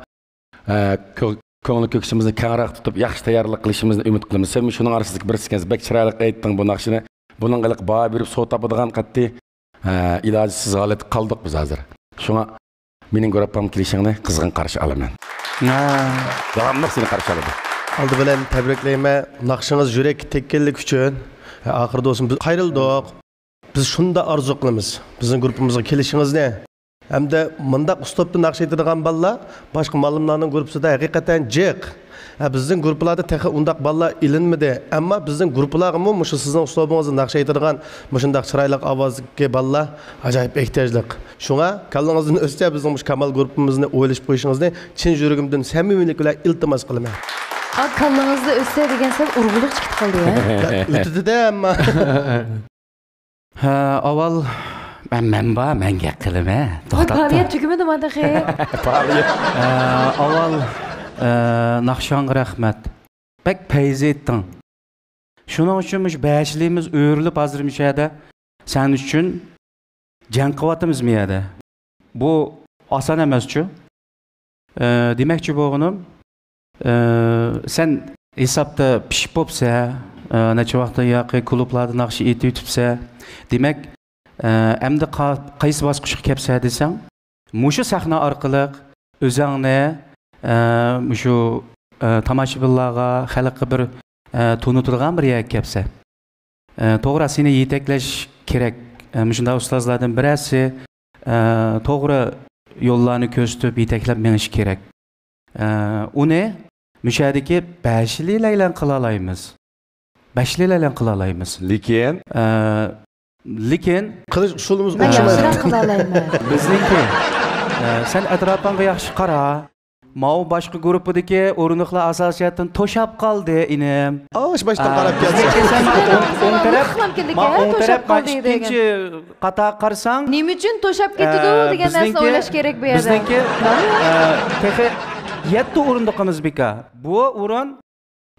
ئە، كۆ-، كۆڭلى كۆكسىمىزنى كەڭرەك تۇتۇپ، ياخشى تەييارلىق قىلىشىمىزنى ئۈمىد قىلىمىز. سەن شۇنىڭ ئارىسىدىكى بىرسىكەنسەن، بەك چىرايلىق ئېيتتىڭ بۇ ناخشىنى. بۇنىڭغا ھېلىقى باھا بېرىپ سوۋغا تاپىدىغان قەتئىي، ئە، ئىلاجسىز ھالەتتە قالدۇق بىز ھازىر. شۇڭا مېنىڭ گۇرۇپپامغا كېلىشىڭنى قىزغىن قارشى ئالىمەن. ھە. داۋاملىق سېنى قارشى ئالىدۇ. ئالدى بىلەن تەبرىكلەيمەن. ناخشىڭىز يۈرەككە تەگكەنلىكى ئۈچۈن، ئاخىرىدا بولسۇن بىز قايرىلدۇق. بىز شۇنداق ئارزۇ قىلىمىز بىزنىڭ گۇرۇپپىمىزغا كېلىشىڭىزنى. ھەمدە مۇنداق ئۇسلۇبتا ناخشا ئېيتىدىغان بالىلار باشقا مالىملارنىڭ گۇرۇپپىسىدا ھەقىقەتەن جىق. ھە، بىزنىڭ گۇرۇپپىلاردىن تېخى ئۇنداق بالىلار ئېلىنمىدى. ئەمما بىزنىڭ گۇرۇپپىلارغىمۇ مۇشۇ سىزنىڭ ئۇسلۇبىڭىزدا ناخشا ئېيتىدىغان مۇشۇنداق چىرايلىق ئاۋازدىكى بالىلار ئاجايىپ ئېھتىياجلىق. شۇڭا كاللىڭىزدىن ئۆزچە بىزنىڭ مۇشۇ كامال گۇرۇپپىمىزنى ئويلىشىپ قويۇشىڭىزنى چىن يۈرىكىمدىن سەمىمىيلىك بىلەن ئىلتىماس قىلىمەن. ئا، كاللىڭىزدا ئۆتسە دېگەن سەل ئۇرغۇلۇق چىقىپ قالدى، ھە؟ ئۆتىدۇ-دە، ئەمما. ھە، ئاۋۋال مەن، مەن بار، مەن گەپ قىلىمەن. ۋاي، توختاپ پائالىيەت تۇر. تۈگىمىدىمۇ تېخى؟ پائالىيەت. ھە، ئاۋۋال، ئە، ناخشاڭغا رەھمەت. بەك پەيزى ئېيتتىڭ. شۇنىڭ ئۈچۈن مۇشۇ بەشلىمىز ئۆرۈلۈپ ھازىر مۇشۇ يەردە سەن ئۈچۈن جەڭ قىلىۋاتىمىز بۇ يەردە. بۇ ئاسان ئەمەسچۇ. ئە، دېمەكچى بولغىنىم، ئە، سەن ھېسابتا پىشىپ بوپسە، ئە، نەچچە ۋاقىتتىن ياقى كۇلۇبلاردا ناخشا ئېيتىۋېتىپسە. دېمەك، ئە، ئەمدى قا-، قايسى باسقۇچقا كەپسە دېسەڭ، مۇشۇ سەھنە ئارقىلىق ئۆزۈڭنى، ئە، مۇشۇ، ئە، تاماشىبىنلارغا، خەلققە بىر، ئە، تونۇتىدىغان بىر يەرگە كەپسە. ئە، توغرا، سېنى يېتەكلەش كېرەك. ئە، مۇشۇنداق ئۇستازلاردىن بىرەرسى، ئە، توغرا يوللارنى كۆرسىتىپ، يېتەكلەپ مېڭىشى كېرەك. ئە، ئۇنى مۇشۇ يەردىكى بەشلىلەر بىلەن قىلالايمىز. بەشلىلەر بىلەن قىلالايمىز. لېكىن؟ ئە، لېكىن قىلىش ئۇسۇلىمىز مەن ئوخشىمايدۇ. ياخشىراق قىلالايمەن. بىزنىڭكى، ئە، سەن ئەتراپىڭغا ياخشى قارا. ماۋۇ باشقا گۇرۇپپىدىكى ئورۇندۇقلار ئاساسىيەتتىن توشاپ قالدى، ئىنىم. ئاش باشتىن ئە، قاراپ كەلسە. بىزنىڭكى سەن ماۋۇ ئوڭ، ئوڭ تەرەپ، مۇشۇ خىل كېلدىكى، ماۋۇ ھە، ئوڭ توشاپ تەرەپ، ماۋۇ قالدى دېگەن. ئىككىنچى قاتارغا قارىساڭ، نېمە ئۈچۈن توشاپ كېتىدۇ ئە، دېگەن نەرسىنى بىزنىڭكى، ئويلاش كېرەك بۇ يەردە. بىزنىڭكى، ئە، تېخى يەتتە ئورۇندۇقىمىز بىكار. بۇ ئورۇن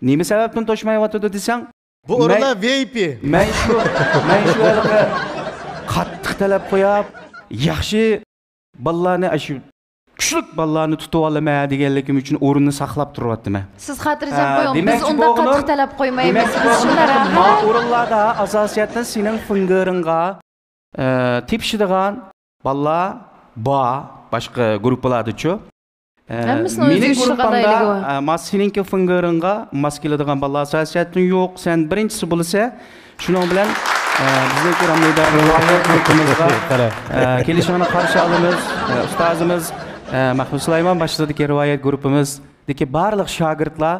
نېمە سەۋەبتىن توشمايۋاتىدۇ دېسەڭ، بۇ ئورۇنلار مەن، ۋىئايپى. مەن شۇ، مەن شۇ ھېلىقى قاتتىق تەلەپ قويۇپ، ياخشى بالىلارنى، ئاشۇ كۈچلۈك بالىلارنى تۇتۇۋالىمەن دېگەنلىكىم ئۈچۈن ئورۇننى ساقلاپ تۇرۇۋاتىمەن. سىز خاتىرجەم ھە، قويۇڭ، بىز دېمەكچى ئۇنداق بولغىنىم، قاتتىق تەلەپ قويمايمىز. دېمەكچى بولغىنىم، شۇنداق، ھە؟ ماۋۇ ئورۇنلاردا ئاساسىيەتتىن سېنىڭ فىڭگىرىڭغا، ئە، تېپىشىدىغان بالىلار بار، باشقا گۇرۇپپىلاردىچۇ. ئە، ھەممىسىنىڭ مېنىڭ ئۆزى يۈرۈشلۈك گۇرۇپپامدا، ئالايلىكى بار. ئە، ما سېنىڭكى فىڭگىرىڭغا ماس كېلىدىغان بالىلار ئاساسىيەتتىن يوق، سەن بىرىنچىسى بولىسەن. شۇنىڭ بىلەن، ئە، بىزنىڭكى رامنىدار رىۋايەت گۇرۇپپىمىزغا، ئە، كېلىشىڭنى قارشى ئالىمىز، ئە، ئۇستازىمىز، ئە، مەھمۇد سۇلايمان باشچىلىقىدىكى رىۋايەت گۇرۇپپىمىزدىكى بارلىق شاگىرتلار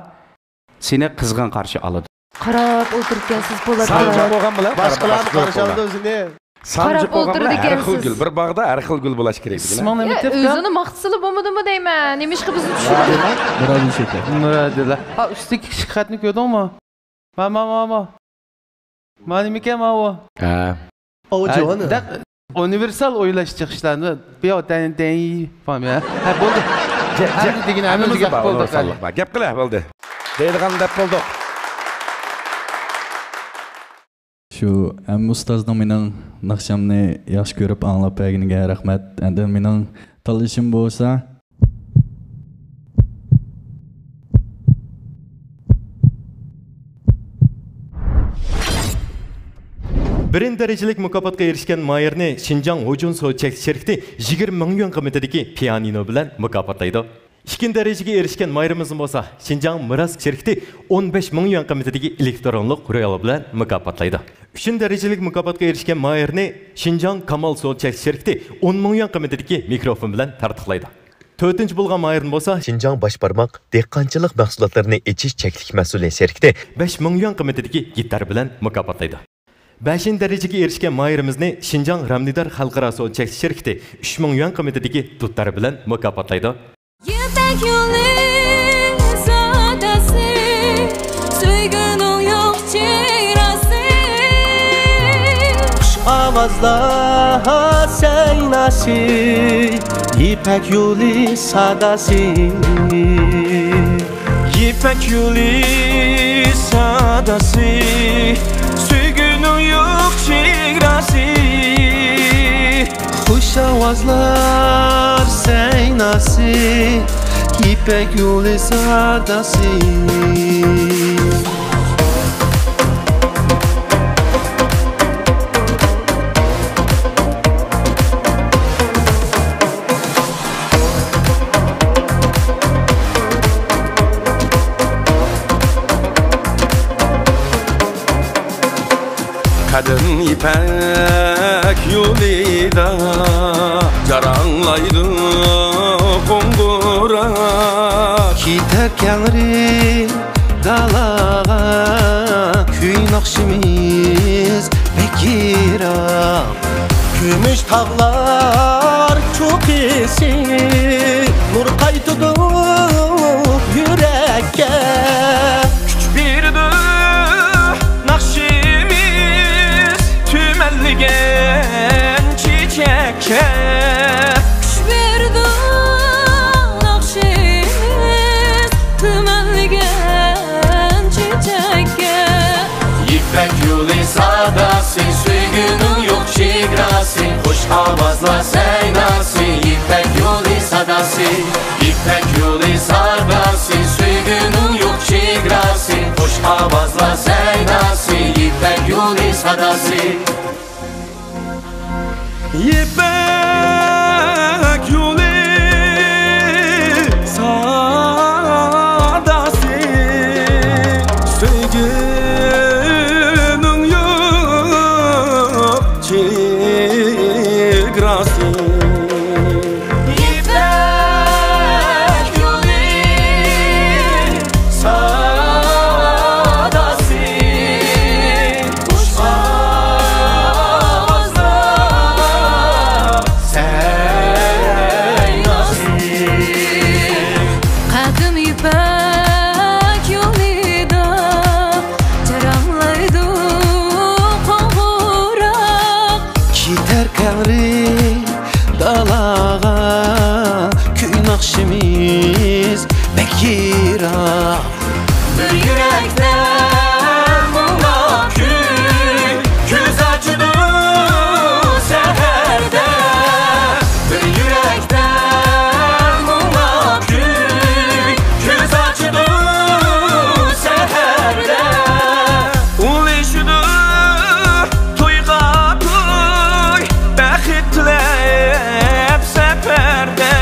سېنى قىزغىن قارشى ئالىدۇ. قاراپ ئولتۇرۇپكەنسىز، بولاتتى. سانجىپ بولغان بىلەن باشقىلارنى قارشى ئالىدۇ ئۆزىنى. سانجىپ قاراپ بولغان بىلەن ھەر ئولتۇرىدىكەنسىز. خىل گۈل، بىر باغدا ھەر خىل گۈل بولۇش كېرەك دېگەن. ئىسمىڭ نېمە يا، دەپتۇ؟ ئۆزىنى ماختىسىلا بولمىدىمۇ دەيمەن. نېمىشقا بىزنى چۈشۈردى؟ مۇرادىل شېكەر. مۇرادىللا. ھا، ئۈستىدىكى كىچىك خەتنى كۆردۈڭمۇ؟ ما، ما، ما، ما. ما نېمىكەن ماۋۇ؟ ھە. ئاۋۇ ھە، جاۋانى. دەق-، ئۇنىۋېرسال ئويلاشچى ئىشلارنى. بىياۋ تەن، تەن، فام يا. ھە، بولدى. جە-، جە-، ھەممە دېگىنى ھەممىمىزگە ھەممىزگە بار، بولدى. ئۇنىۋېرساللىق بار. گەپ قىلە، بولدى. دەيدىغاننى دەپ بولدۇق. شۇ ھەممە ئۇستازنىڭ مېنىڭ ناخشامنى ياخشى كۆرۈپ ئاڭلاپ بەرگىنىگە رەھمەت. ئەندى مېنىڭ تاللىشىم بولسا، بىرىنچى دەرىجىلىك مۇكاپاتقا ئېرىشكەن ماھىرنى شىنجاڭ ھۇجۇن سودا چەكلىك شىركىتى يىگىرمە مىڭ يۈەن قىممىتىدىكى پىيانىنو بىلەن مۇكاپاتلايدۇ. ئىككىنچى دەرىجىگە ئېرىشكەن ماھىرىمىزنى بولسا شىنجاڭ مىراس شىركىتى ئون بەش مىڭ يۈەن قىممىتىدىكى ئېلېكترونلۇق رولى بىلەن مۇكاپاتلايدۇ. ئۈچىنچى دەرىجىلىك مۇكاپاتقا ئېرىشكەن ماھىرنى شىنجاڭ كامال سودا چەكلىك شىركىتى ئون مىڭ يۈەن قىممىتىدىكى مىكروفون بىلەن تارتۇقلايدۇ. تۆتىنچى بولغان ماھىرنى بولسا شىنجاڭ باش بارماق دېھقانچىلىق مەھسۇلاتلىرىنى ئېچىش چەكلىك مەسئۇلىيەت شىركىتى بەش مىڭ يۈەن قىممىتىدىكى گىتار بىلەن مۇكاپاتلايدۇ. بەشىنچى دەرىجىگە ئېرىشكەن ماھىرىمىزنى شىنجاڭ رامنىدار خەلقئارا سودا چەكلىك شىركىتى ئۈچ مىڭ يۈەن قىممىتىدىكى دۇتار بىلەن مۇكاپاتلايدۇ. يىپەك يولى ساداسى، سۆيگۈنىڭ يوق چېگراسى. خۇش ئاۋازلار سەيناسى، يىپەك يولى ساداسى. يىپەك يولى ساداسى، سۆيگۈنىڭ يوق چېگراسى. خۇش ئاۋازلار سەيناسى، يىپەك يولى ساداسى. قەدىم يىپەك يولىدا جاراڭلايدۇ قوڭغۇراق. كېتەر كەڭرى دالاغا، كۈي ناخشىمىز بەك يىراق. كۈمۈش تاغلار چوققىسى، نۇر قايتىدۇ يۈرەككە كۈچ بېرىدۇ ناخشىمىز، تۈمەنلىگەن چېچەككە. كۈچ بېرىدۇ ناخشىمىز، تۈمەنلىگەن چېچەككە. يىپەك يولى ساداسى، سۆيگۈنىڭ يوق چېگراسى، خۇش ئاۋازلار سەيناسى، يىپەك يولى ساداسى. يىپەك يولى ساداسى، سۆيگۈنىڭ يوق چېگراسى، خۇش ئاۋازلار سەيناسى، يىپەك يولى ساداسى. يىپەك يولى ساداسى، سۆيگۈنىڭ يوق چېگراسى. يىپەك يولى ساداسى، خۇش ئاۋازلار سەيناسى. قەدىم يىپەك يولىدا جاراڭلايدۇ قوڭغۇراق. كېتەر قەڭرى دالاغا، كۈي ناخشىمىز بەك يىراق. بىر يۈرەكتە مۇڭلۇق كۈي، كۆز ئاچىدۇ سەھەردە. بىر يۈرەكتە مۇڭلۇق كۈي، كۆز ئاچىدۇ سەھەردە. ئۇلىشىدۇ تويغا توي، بەخت تىلەپ سەپەردە.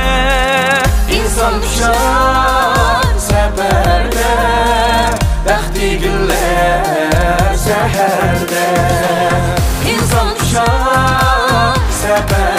ئىنسان كۈشەر سەپەردە، بەختى گۈللەر سەھەردە. ئىنسان كۈشەر سەپەردە،